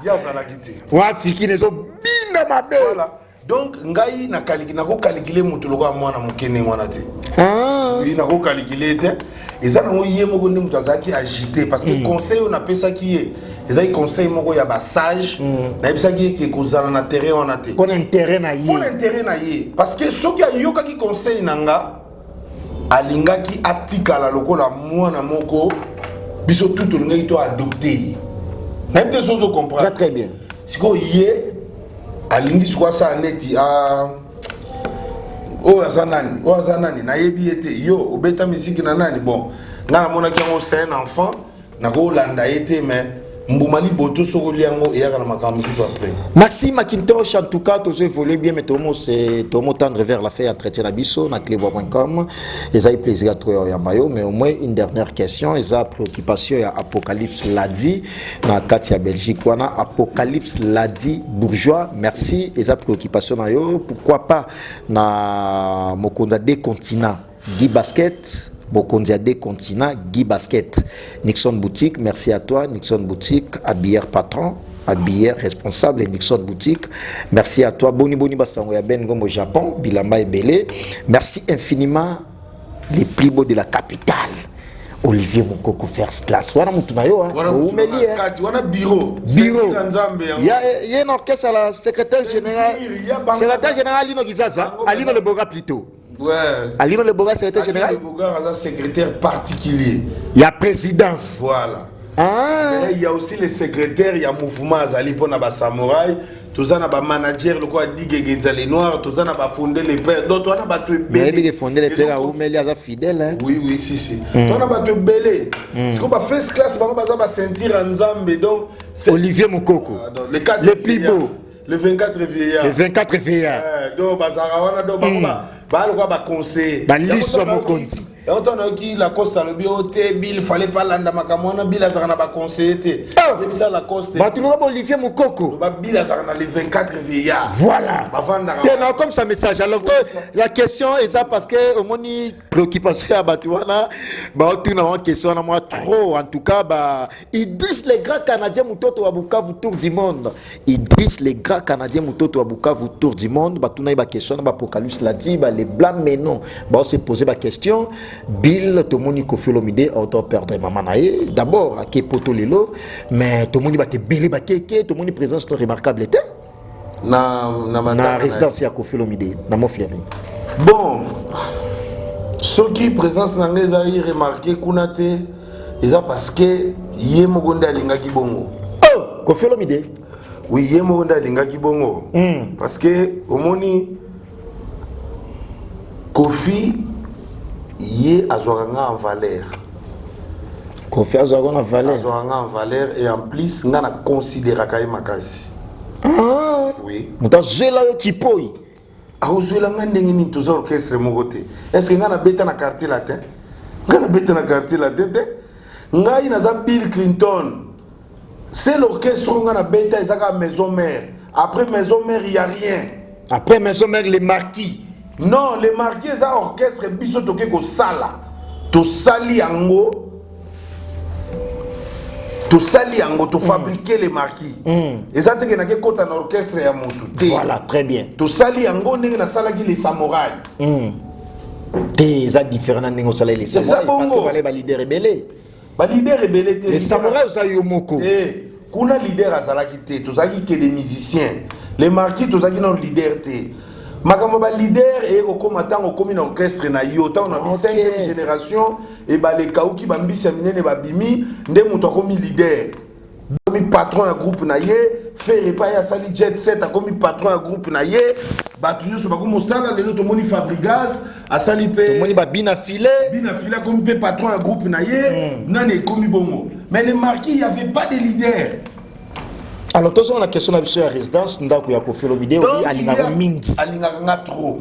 ye azalaki te. Wafikini ezobina mabe. Voilà, donc ngai nakokalikile moto lokola mwana moke ndenge wana te. Oui, nakokalikile te. Eza nango ye moko nde moto azalaki agité, parce que conseil oyo napesaki ye ezalaki conseil moko ya basage. Nayebisaki ye ke kozala na terrain wana te. Mpo na intérêt na ye. Mpo na intérêt na ye, parce que soki ayokaki conseil na nga, alingaki atikala lokola mwana moko. Biso tu tolingaki to adopte ye. Nayebi te so ozo comprendre. Très, très bien. Sikoyo ye alingi sikoyo asala neti oyo aza nani, oyo aza nani, nayebi ye te, yo obeta misiki na nani. Bon, ngai namonaki yango, c'est un enfant, nakolanda ye te. Mais mbuma liboto, soki olia yango, eyaka na makambo mosusu après. Merci Macintosh. En tout cas, tous évolué bien, mais tout le monde c'est tout le monde tendre vers la fin entretien na biso na cleboa.com. Ils ont plaisir à trouver ya mayo, mais au moins une dernière question, ils ont préoccupation ya Apocalypse Ladi na kati ya Belgique wana. Apocalypse Ladi bourgeois, merci. Ils ont préoccupation na yo, pourquoi pas na mokonza des continents Guy Basket, mokonzi ya deux continents Guy Basket. Nixon Boutique, merci à toi Nixon Boutique, habilleur patron, habilleur responsable Nixon Boutique, merci à toi. Boni boni basango ya Ben Gombo Japon, bilamba ebele, merci infiniment. Les plus beaux de la capitale, Olivier Mokoko, first class wana mutu na yo. Wana mutu Oumeli. na kati wana, bureau. Bureau. Na Nzambe yango. Ya ye na orchestre la secrétaire général. Ya bango. Secrétaire général Alino Gizaza. Bango. Alino Le Boga plutôt. Ouais. Alino Le Boga, secrétaire Alino général. Le Bogar aza secrétaire particulier. Ya présidence. Voilà. Ah. Mais il y a aussi les secrétaires ya mouvement, azali mpona basamouraï. Toza na bamanager lokola Digege les Noirs, toza na bafonde les pères, donc toza na bato Nayebi ke fonde le père Ezo- aumeli, aza fidèle, hein. Oui, si si, toza na bato ebele. Sikoyo ba first class, bango baza baceinture ya Nzambe, donc Olivier Mokoko. Ah, donc, le 4 Le plus vieillard. beau. Le 24 vieillard. Le 24 vieillard. Donc bazalaka wana, donc bango baa lokola baconseiller. Baliso ya mokonzi. Yango ntango nayoki Lacoste alobi o te, Bill fallait pas landa makambo wana, Bill azalaka na baconseiller te. Oh! Yebisa Lacoste. Bato lokola Olivier Mokoko. Loba Bill azalaka na le 24 vieillard. Voilà. Bavandaka. Te na comme ça message. Alors que la question eza parce que omoni préoccupation ya bato wana, baotuna bango question wana mwa trop. En tout cas, ba Idriss le grand Canadien, mototo wa Bukavu, tour du monde. Idriss le grand Canadien, mototo wa Bukavu, tour du monde, batuna ye baquestion na bapocalypse ladi ba les blancs, mais non, baose poser baquestion. Bill, tomoni Kofi Olomide auto perdre mama na ye d'abord, ake poto lelo, mais tomoni bato ebele bakeke, tomoni présence to remarquable te na na matanga. Résidence ya Kofi Olomide na Montfleury. Bon, soki présence na ngai ezali remarqué kuna te, eza parce que ye moko nde alingaki bongo. Oh, Kofi Olomide. Oui, ye moko nde alingaki bongo, parce que omoni Kofi, ye azwaka nga en valeur. Kofi azwaka na valeur. Azwaka nga en valeur et en plus nga na considéraka ye makasi. Ah. Oui. Moto azwela yo tipoi. Akozwela nga ndenge nini? Toza orchestre moko te. Est ce que nga nabeta na Quartier Latin? Nga nabeta na Quartier Latin te. Ngai naza Bill Clinton. C'est l'orchestre oyo nga nabeta eza kaka Maison Mère. Après Maison Mère, y a rien. Après Maison Mère, les Marquis. Non, les Marquis eza orchestre biso toke kosala, tosali yango, tosali yango, tofabriquer les Marquis. Eza teke nake kota na orchestre ya motu te. Voilà, très bien. Tosali yango ndenge nasalaki les Samouraï. Te, eza différent na ndenge osala les Samouraï, bongo. parce que bale baleader ebele. Baleader ebele te. Les Samouraï, oza yo moko. Eh, kuna leader azalaki te, tozalaki ke des musiciens. Les Marquis, tozalaki nano leader te. Makambo baleader eye kokóma ntango okómi na orchestre na yo, ntango na bi cinquième génération, ebale ekauki, bambisi ya minene babimi, nde moto akomi leader, akomi patron ya groupe na ye. Ferre epai ye asali Jet Set, akomi patron ya groupe na ye. Bato nyonso bakomi mosala. Lelo tomoni Fabregas asali mpe. Tomoni babina filet. Bina file akomi mpe patron ya groupe na ye. Nani ekomi bongo. Mais les Marquis, il y avait pas de leader. Alors tozonga na question na biso ya résidence, ndako ya Koffi Olomide. Obi alingaka mingi. Alingaka nga trop.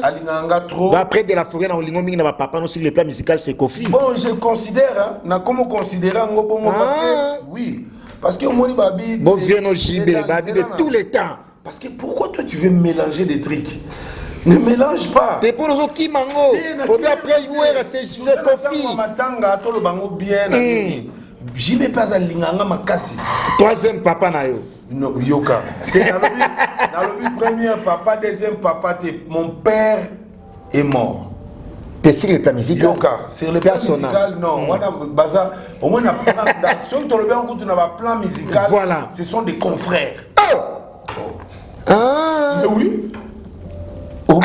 Alingaka nga trop. Après de la forêt na olingo mingi na bapapa no, sur le plan musical, c'est Koffi. Bon, je considère, hein, na comment considérer yango bongo, parce que oui, parce que omoni babi Bon vieux no JB babi de tous les temps. Parce que pourquoi toi tu veux mélanger des trucs? Ne mélange pas. Te, mpo ozokima ngo, obi après Wera, c'est Koffi. Matanga toloba ngo bien na nini, JB mpe azalinganga makasi. Troisième papa na yo. No, yoka te, nalobi premier papa, deuxième papa te. Mon père est mort. Te, sur le plan musical. Yoka, sur le plan Personnel. musical, non. Wana baza au moins na plan, soki tolobi yango kutu na baplan musical, ce sont des confrères. Oh! Ah. Mais oui. Ah.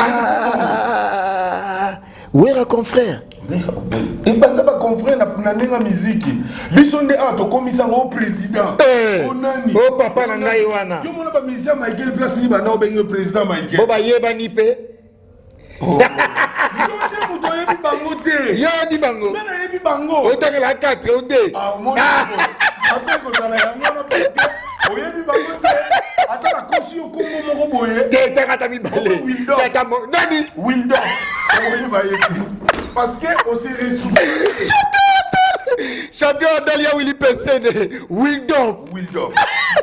Wera confrère. Baza baconfrère na ndenge ya miziki. Biso nde awa tokomisa ngo o président, Eh. o nani. O papa na ngai wana. Yo mona bamusicien Michael, place nini banda obenge président Michael? Bo bayebani mpe. Yo nde moto oyebi bango te. Yo oyebi bango. Nga nayebi bango. Otangela 4 o 2. Ah, omoni ape kozala yango wana, parce que oyebi bango te. Ata nakosi yo kombo moko boye. Te, tanga ata mibale. Oh, Wildorf. Tata nani? Wildorf, oyeba ye te parce que ose ressource. Champion Adalia Willy Pesene Wildorf. Wildorf,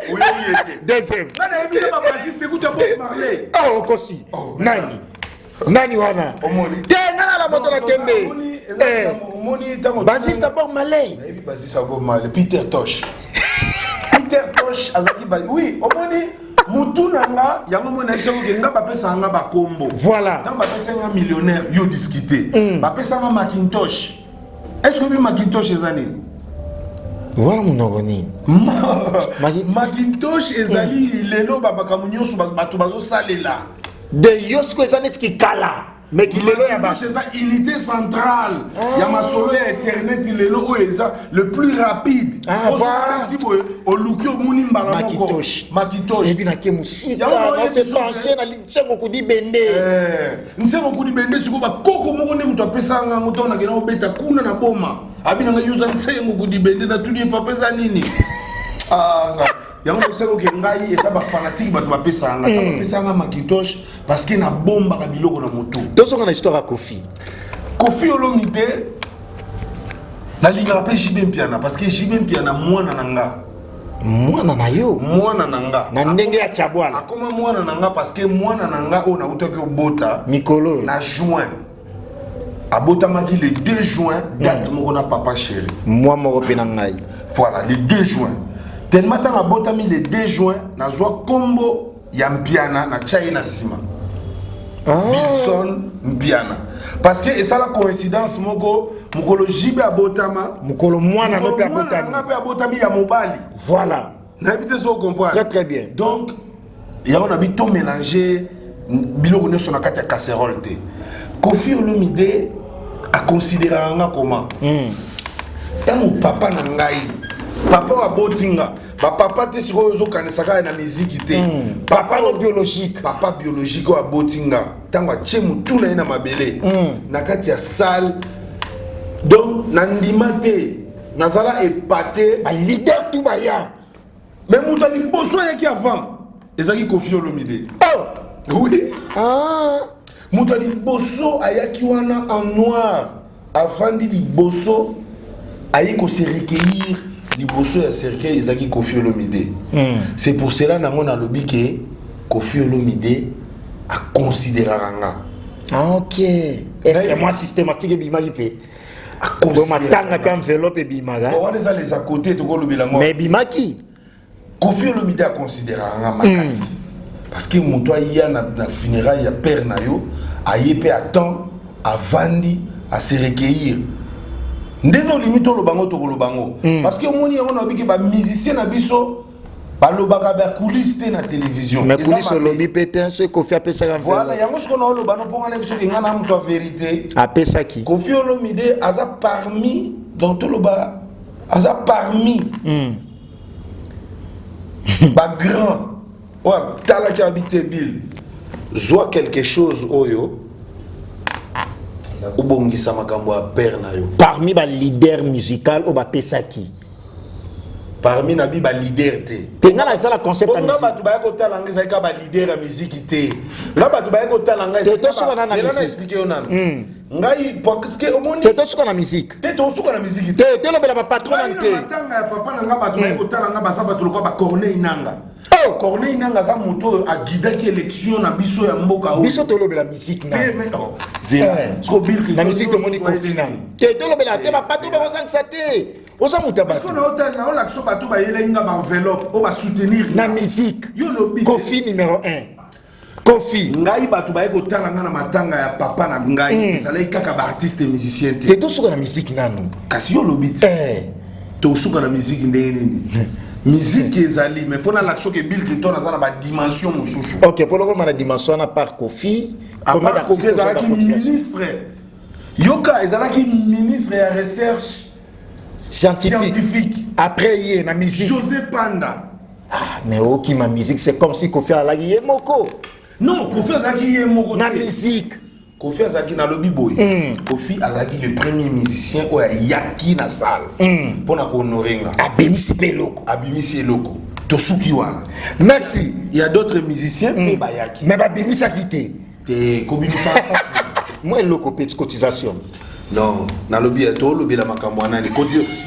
oyebi ye te. Deuxième. Nga nayebi te babassiste ekuta Bob Marley. Oh, okosi. Nani nani wana? Omoni. Te, nga na la moto na tembe. Eh. Omoni ntango Bassiste Bob Marley. Nayebi bassiste ya Bob Marley, Peter Tosh. Peter Tosh azalaki ba, oui. Omoni mutu na nga yango moni nayebisa koke nga bapesaka nga bakombo. Ntango bapesa nga millionnaire, yo discute, bapesa nga Macintosh. Est ce que oyebi Macintosh eza nini? Wana monoko nini? Macintosh ezali lelo bamakambo nyonso bato bazosalela. De yo sikoyo eza neti kikala, mais kilelo ya Macintosh eza unité centrale ya masolo ya internet lelo oyo eza le plus rapide. Ah, voilà. Ti boye oluki, omoni mbala moko. Macintosh. Macintosh. Ebi nake mosika. Yango oyebi nase soki- penche na nsengo kudi bende. Nsengo kudi bende. Sikoyo bakoko moko nde moto apesanga yango ntango nakenda kobeta kuna na boma. Abi nanga yo oza nsengo kudi bende. Natuni ye: "Papa, eza nini?" Ah, nga yango nayebisaki oke ngai eza bafanatike bato bapesaka nga. Ntango bapesaka nga Macintosh, parce que nabombaka biloko na motu. Tozonga na histoire ya Koffi. Koffi Olomide, nalingaka mpe JB Mpiana, parce que JB Mpiana mwana na nga. Mwana na yo? Mwana na nga. Na ndenge ya Tiabwala? Akoma mwana na nga parce que mwana na nga oyo nautaki obota mikolo oyo. Na juin, abotamaki le 2 juin, date moko na papa chéri. Mwa moko mpe na ngai. Voilà, le 2 juin. Tellement ntango abotami le 2 juin, nazwa nkombo ya Mpiana, natya ye na nsima. Wilson Mpiana, parce que esala coïncidence moko, mokolo JB abotama, mokolo mwana no mpe mokolo mwana na abotami. nga mpe abotami ya mobali. Nayebi te so comprendre. Très très bien. Donc yango na bi to mélanger biloko nyonso na kati ya casserole te. Koffi Olomide aconsidéraka nga comment? Ntango papa na ngai, papa oyo aboti nga, bapapa te sikoyo ozokanisa kaka na miziki te. Papa no biologique. Papa biologique oyo aboti nga, ntango atie motu na ye na mabele na kati ya salle, donc nandima te, nazala epate. Baleader tu baya. Mais moto ya liboso ayaki avant ezalaki Koffi Olomide. Oh. Oui. Ah. Moto ya liboso ayaki wana en noir, avandi liboso, aye kose recueillir liboso ya cercueil, ezalaki Koffi Olomide. C'est pour cela nango nalobi ke Koffi Olomide aconsidéraka nga. Ah, ok, est ce que moi systématique ebimaki mpe bo matanga mpe enveloppe ebimaka? Bon, wana eza les à côté, tokolobela ngo. Mais ebimaki. Koffi Olomide aconsidéraka nga makasi, parce que moto aya na funéraille ya père na yo, aye mpe atan avandi ase recueillir ndenge olingi toloba ngo, tokoloba ngo, parce que omoni yango nayobi ke bamusicien na biso balobaka bacoulisse te na télévision. Mais Eza coulisse mabe. Olobi mpe te soki Koffi apesaka Voilà. enveloppe. Yango sikoyo naoloba no mpo nga na biso ke nga na moto ya vérité. Apesaki. Koffi Olomide aza parmi, donc toloba aza parmi bagrand oyo atalaki abi te: "Bill, zwa quelque chose oyo obongisa makambo ya père na yo." Parmi baleader musical oyo bapesaki. Parmi na bi baleader te. Te, nga na ezala concept ya nga musique. Bato baya kotala nga ezalaki kaka baleader ya miziki te. Nga bato baya kotala nga Te, tosuka na na musique. Expliquer yo nano ngai, parce que omoni Te, tosuka na musique. Te, tosuka na miziki te. Te, tolobela bapatron Ngai nani na te. Matanga ya papa na nga, bato baye kotala nga baza bato lokola baCorneille Nanga. Oh! Corneille Nanga aza moto oyo aguidaki élection na biso ya mboka oyo. Biso tolobela musique Te, nani. mais, oh, zela. Siko Bill Clinton Na musique tomoni nyonso Kofi ayebi. nani te. Tolobela te, bapatron bakozangisa te, oza moto ya Siko bato. naolakisa bato bayelaki nga baenveloppe oyo basoutenir. Na musique, Yo lobi te. Kofi numéro 1, Kofi. Ngai bato baye kotala nga na matanga ya papa na ngai ezalaki kaka baartiste musicien Te, te. tosuka na musique nanu. Kasi yo olobi te. Tosuka na musique ndenge nini? Musique ezali, mais faut nalakisa soki Bill Clinton aza na badimension mosusu. Ok, mpo lokoma na dimension wana, par Kofi. À Combien part Kofi, d'artistes ezalaki oza na cotisation? Ministre, yoka, ezalaki ministre ya recherche scientifique. Scientifique. Après ye, na musique? José Panda. Ah, mais okima musique, c'est comme si Kofi alaki ye moko. Non, Kofi azalaki ye moko Na te. musique. Kofi azalaki, nalobi boye, Kofi azalaki le premier musicien oyo ayaki na salle mpona kohonorer nga. Abimisi mpe eloko. Abimisi eloko, tosuki wana. Merci. Il y a d'autres musiciens mpe bayaki. Mais babimisaki te. Te, kobimisa Mwa eloko mpe, cotisation. Non, nalobi ya tolobela makambo wana nani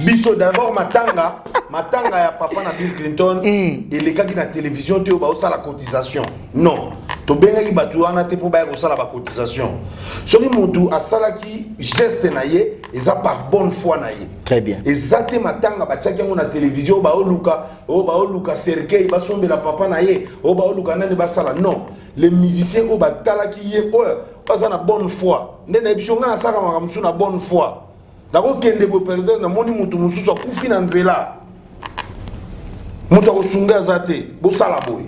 biso d'abord matanga ya papa na Bill Clinton elekaki na télévision te oyo baosala cotisation. Non, tobengaki bato wana te mpo baya kosala bacotisation. Soki motu asalaki geste na ye, eza par bonne foi na ye. Très bien. Eza te matanga batiaki yango na télévision oyo baoluka, oyo baoluka cercueil basombela papa na ye, oyo baoluka nani basala. Non, les musiciens oyo batalaki ye, oyo baza na bonne foi nde nayebi so. Ngai nasalaka makambo mosusu na bonne foi. Nakokende boye, président, namoni motu mosusu akufi na nzela, moto akosunga aza te, bosala boye.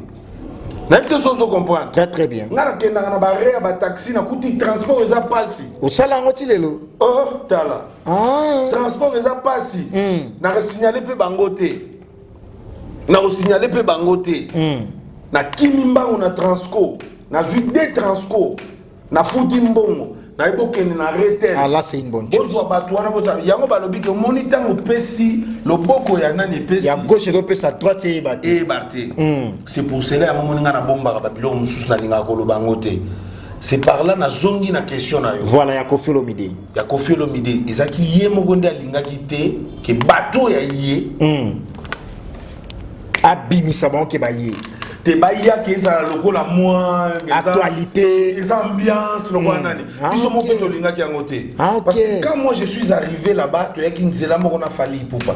Nayebi te so ozo comprendre. Très très bien. Ngai nakendaka na bare ya bataxi, nakuti transport eza pasi. Osala yango ti lelo? Oh, tala. Ah. Transport eza pasi. Nakosignaler mpe bango te, nakosignaler mpe bango te. Nakimi mbangu na Transco, nazwi de Transco, nafuti mbongo, nayebi okende na retel. Ah, là, c'est une bonne chose. Bozwa bato wana, bozwa yango. Balobi ke omoni ntango opesi loboko ya nani epesi. Ya gauche ezopesa droite eyeba te. Eyeba te. C'est pour cela yango moni ngai nabombaka babiloko mosusu, nalingaka koloba yango te. C'est par là nazongi na question na yo. Voilà, ya Kofi Olomide. Ya Kofi Olomide, ezalaki ye moko nde alingaki te ke bato ya ye Abimisa bango ke baye. Te, bayaki ezala lokola mwa Actualité. Eza ambiance lokola nani. Biso moko mpe tolingaki yango te. Parce que quand moi je suis arrivé là-bas, toyaki nzela moko na Fally Ipupa.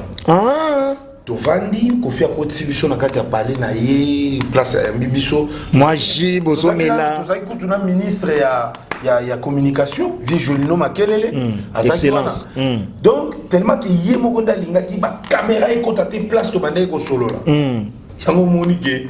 Tovandi, Kofi akotisi biso na kati ya palais na ye, place ayambi biso. Mwa ji bozomela. Tozalaki kutu na ministre ya communication, vieux Jolino Makelele. Azalaki Excellence. wana. Donc tellement ke ye moko nde alingaki bacaméra ekota te place tobandaki kosolola. Yango omoni ke,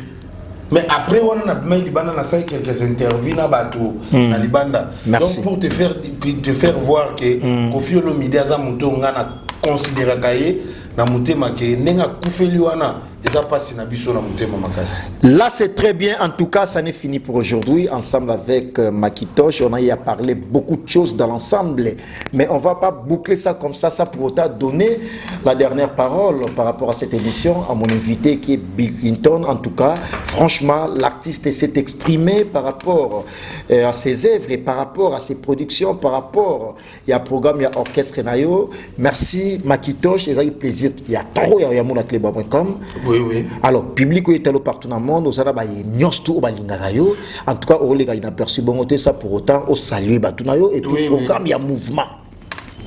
mais après wana nabimaki libanda, nasali quelques interviews na bato na libanda. Merci. Donc pour te faire voir que Kofi Olomide aza moto oyo ngai na considéraka ye na motema, ke ndenge akufeli wana eza mpasi na biso na motema makasi. Là, c'est très bien. En tout cas, ça n'est fini pour aujourd'hui. Ensemble avec Makitosh, on a y a parlé beaucoup de choses dans l'ensemble. Mais on va pas boucler ça comme ça pour autant donner la dernière parole par rapport à cette émission à mon invité qui est Bill Clinton. En tout cas, franchement, l'artiste s'est exprimé par rapport à ses œuvres et par rapport à ses productions, par rapport, il y a programme, il y a orchestre na yo. Merci Makitosh, et ça plaisir. Il y a trop, il y a mon.com. Oui. Alors, public oyo etalo partout dans le monde, ozala baye nyonso tu oyo balingaka yo. En tout cas, oleka inaperçu bongo te, ça pour autant osalue bato na yo et puis programme ya mouvement.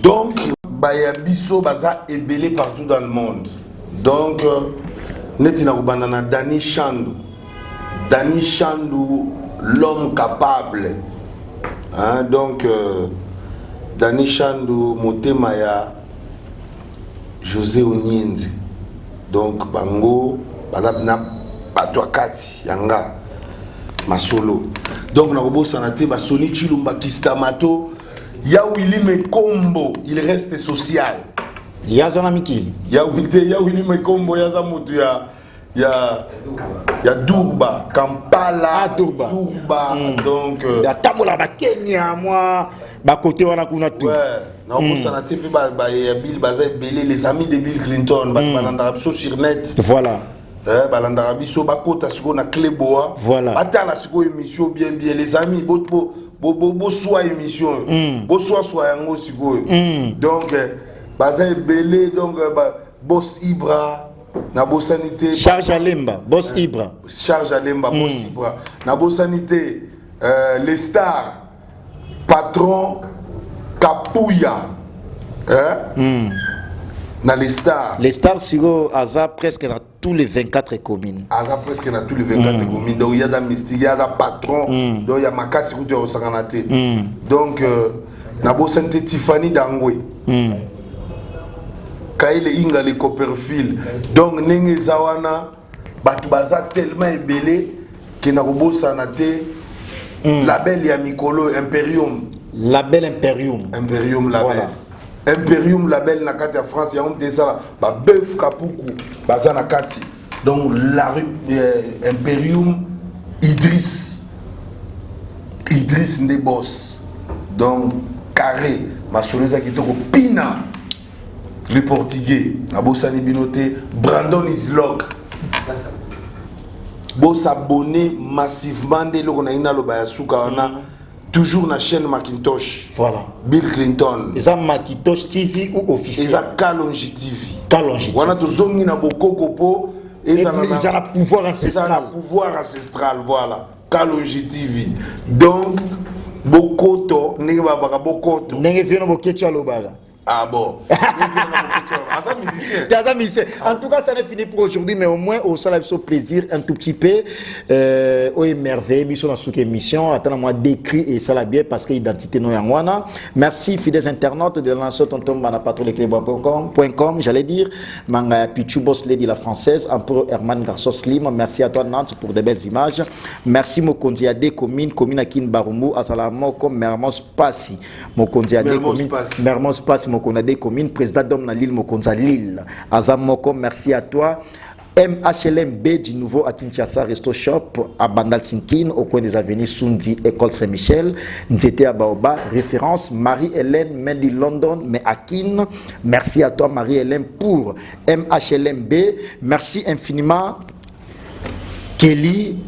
Donc baya biso baza ebele partout dans le monde. Donc neti na kobanda na Dani Chandu, Dani Chandu, l'homme capable, hein, donc Dani Chandu, motema ya José Onienzi. Donc bango baza na bato ya kati ya nga masolo. Donc nakobosana te basoni Chilumba Kistamato ya Willi Mekombo, il reste social. Ye aza na mikili. Ya Willi te, ya Willi Mekombo yaza motu ya Durba, Kampala. Ah, Durba. Durba. Donc Atambola bakenya mwa Bakote wana kuna tout. Ouais, nakosana te mpe ya Bill baza ebele, les amis de Bill Clinton, bato balandaka biso sur net. Voilà. Balandaka biso, bakota sikoyo na Cleboa. Voilà. Batala sikoyo émission bien bien, les amis, boswa émission oyo, boswaswa yango sikoyo. Donc baza ebele, donc boss Ibra, nabosani te. Charge Alemba, boss Ibra. Charge Alemba, boss Ibra, nabosani te. Les stars, patron Kapuya, hein? Na les stars. Les stars sikoyo aza presque dans tous les 24 communes. Aza presque na tous les 24 communes, donc ya da mystique, ya da patron, donc ya makasi kutu ya kosangana te. Donc nabosani te Tiffany Dangwe, Kaile Inga, le Copperfield. Donc ndenge eza wana, bato baza tellement ebele ke na kobosana te. Label ya mikolo, Imperium. Label Imperium. Imperium Label. Voilà. Imperium Label na kati ya France, yango mpe esala babef kapuku baza na kati. Donc la rue, Imperium, Idris, Idris nde boss. Donc carré, masolo eza kitoko. Pina le Portugais, nabosani bino te. Brandon Islok, bosabonner massivement nde eloko na ye naloba ya suka wana, toujours na chaîne Macintosh. Voilà. Bill Clinton. Eza Macintosh TV ou officiel? Eza Kalonji TV. Kalonji TV. Wana tozongi na bokoko mpo eza na pouvoir eza na ancestral. Pouvoir ancestral, voilà, Kalonji TV. Donc bokoto ndenge babaka bokoto. Ndenge vino boketi alobaka. Ah bon, aza musicien. T'as musicien. En tout cas, ça n'est fini pour aujourd'hui, mais au moins, au ça biso plaisir un tout petit peu. Au émerveillé, biso dans cette émission. Attends, moi, décrit et ça l'a bien parce que identité non yango wana. Merci, fidèles internautes de l'ancien tonton Bana Patro com, j'allais dire. Manga Pichu Boss Lady la française, Empereur Herman Garçon Slim. Merci à toi, Nantes, pour de belles images. Merci, Mokonzi des communes, commune Akin Barumbu, Asalamoko, Mermos Passi. Mokonzi des Mermos communes, Passi. Mermos Passi, Mokonzi des communes, président d'homme na Lille, Mokonzi Lille. Azamoko, merci à toi. MHLMB du nouveau à Kinshasa, Resto Shop, à Bandal Sinkin, au coin des avenues Sundi, École Saint-Michel, Nzete à Baoba, référence Marie-Hélène Mendy London, mais à Kin. Merci à toi Marie-Hélène pour MHLMB. Merci infiniment Kelly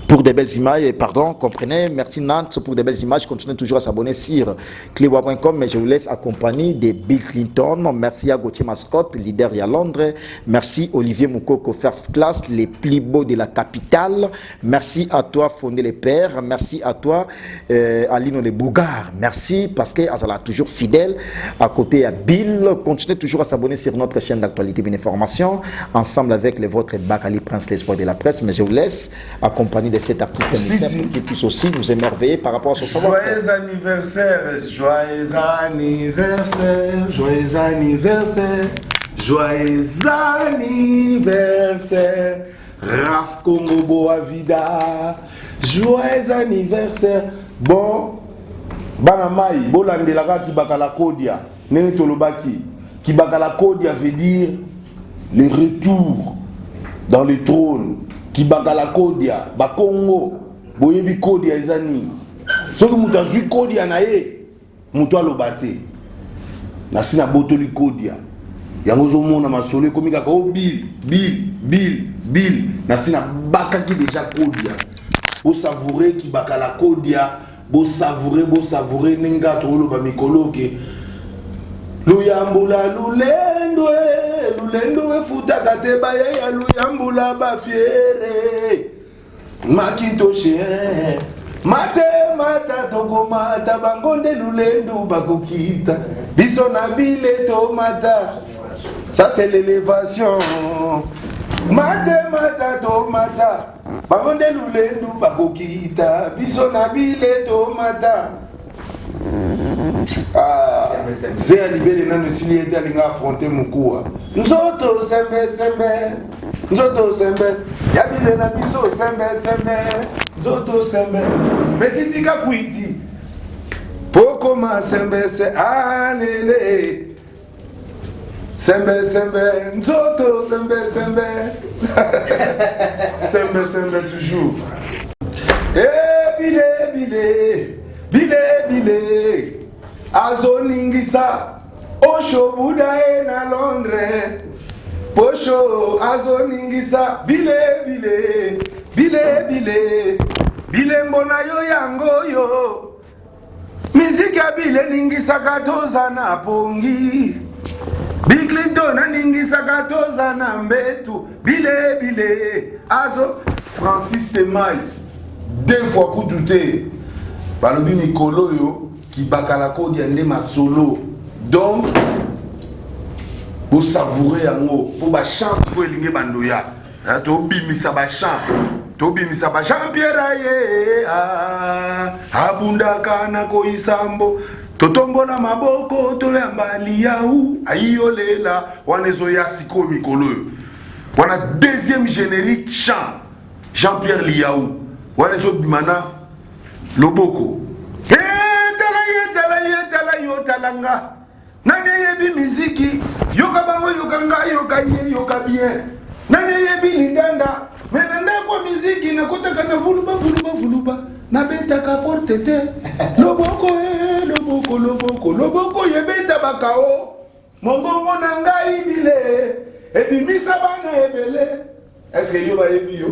pour des belles images, et pardon, comprenez, merci Nantes pour des belles images, continuez toujours à s'abonner sur cleboa.com, mais je vous laisse accompagner de Bill Clinton. Merci à Gauthier Mascotte, leader à Londres, merci Olivier Moukoko, First Class, les plus beaux de la capitale, merci à toi Fondé les Pères, merci à toi Aline les Bougars, merci parce que Azala toujours fidèle à côté à Bill. Continuez toujours à s'abonner sur notre chaîne d'actualité et d'information, ensemble avec les vôtres Bakali Prince, l'espoir de la presse, mais je vous laisse accompagné de cet artiste Si, musicien si. pour qu'il puisse aussi nous émerveiller par rapport à son savoir-faire. Joyeux anniversaire, joyeux anniversaire, joyeux anniversaire, joyeux anniversaire, Raf Congo Boa Vida, joyeux anniversaire. Bon, bana mai, bolandelaka Kibakala Kodia, ndenge tolobaki. Kibakala Kodia veut dire le retour dans le trône. Kibakala Kodia, Bakongo, boyebi Kodia eza nini? Soki moto azwi Kodia na ye, moto aloba te. Nasi nabotoli Kodia. Yango ozomona masolo ekomi kaka o Bill, Bill, Bill, Bill. Nasi nabakaki déjà Kodia. Bosavoure Kibakala Kodia, bosavoure, bosavoure ndenge kaka tokoloba mikolo oke. Luyambula lulendwe, lulendo efutaka te, bayeya luyambula bafiere. Macintosh, mate mata tokomata bango nde lulendu bakokita biso na bile tomata. Ça, c'est l'élévation. Mate mata tomata bango nde lulendu bakokita biso na bile tomata. Ah, ze ya libele nano esili ete alinga affronte mokuwa nzoto sembesembe, nzoto sembe ya bile na biso sembesembe, nzoto sembe betitika kwiti pokoma sembese alele sembe sembe, nzoto sembe sembe, sembe sembe toujours. Ebile bile. Bile bile azoningisa Osho Buda ye na Londres Posho azoningisa bile bile bile bile bilembo na yo yango yo miziki ya bile eningisaka toza na pongi Bill Clinton aningisaka toza na mbetu bile bile azo Francis Temai deux fois kutu te balobi mikolo oyo kibakala kodia nde masolo donc bosavoure yango mpo bachance mpo elingi bandoya tobimisa bachant tobimisa ba jean pierre aye ah, abundaka na koisambo totombola maboko toyamba liyau ayiyolela wana ezoya sikoyo mikolo oyo wana deuxième générique chant jean pierre liyau wana ezobima na loboko eh, tala ye tala ye tala yo tala nga Nani ayebi miziki? Yoka bango, yoka nga, yoka ye, yoka bien. Nani ayebi lindanda? Me na ndako ya miziki nakotaka na vuluba vuluba vuluba nabetaka porte te loboko e loboko loboko loboko yebeta bakao mongongo na ngai bile ebimisa bana ebele eske yo bayebi yo?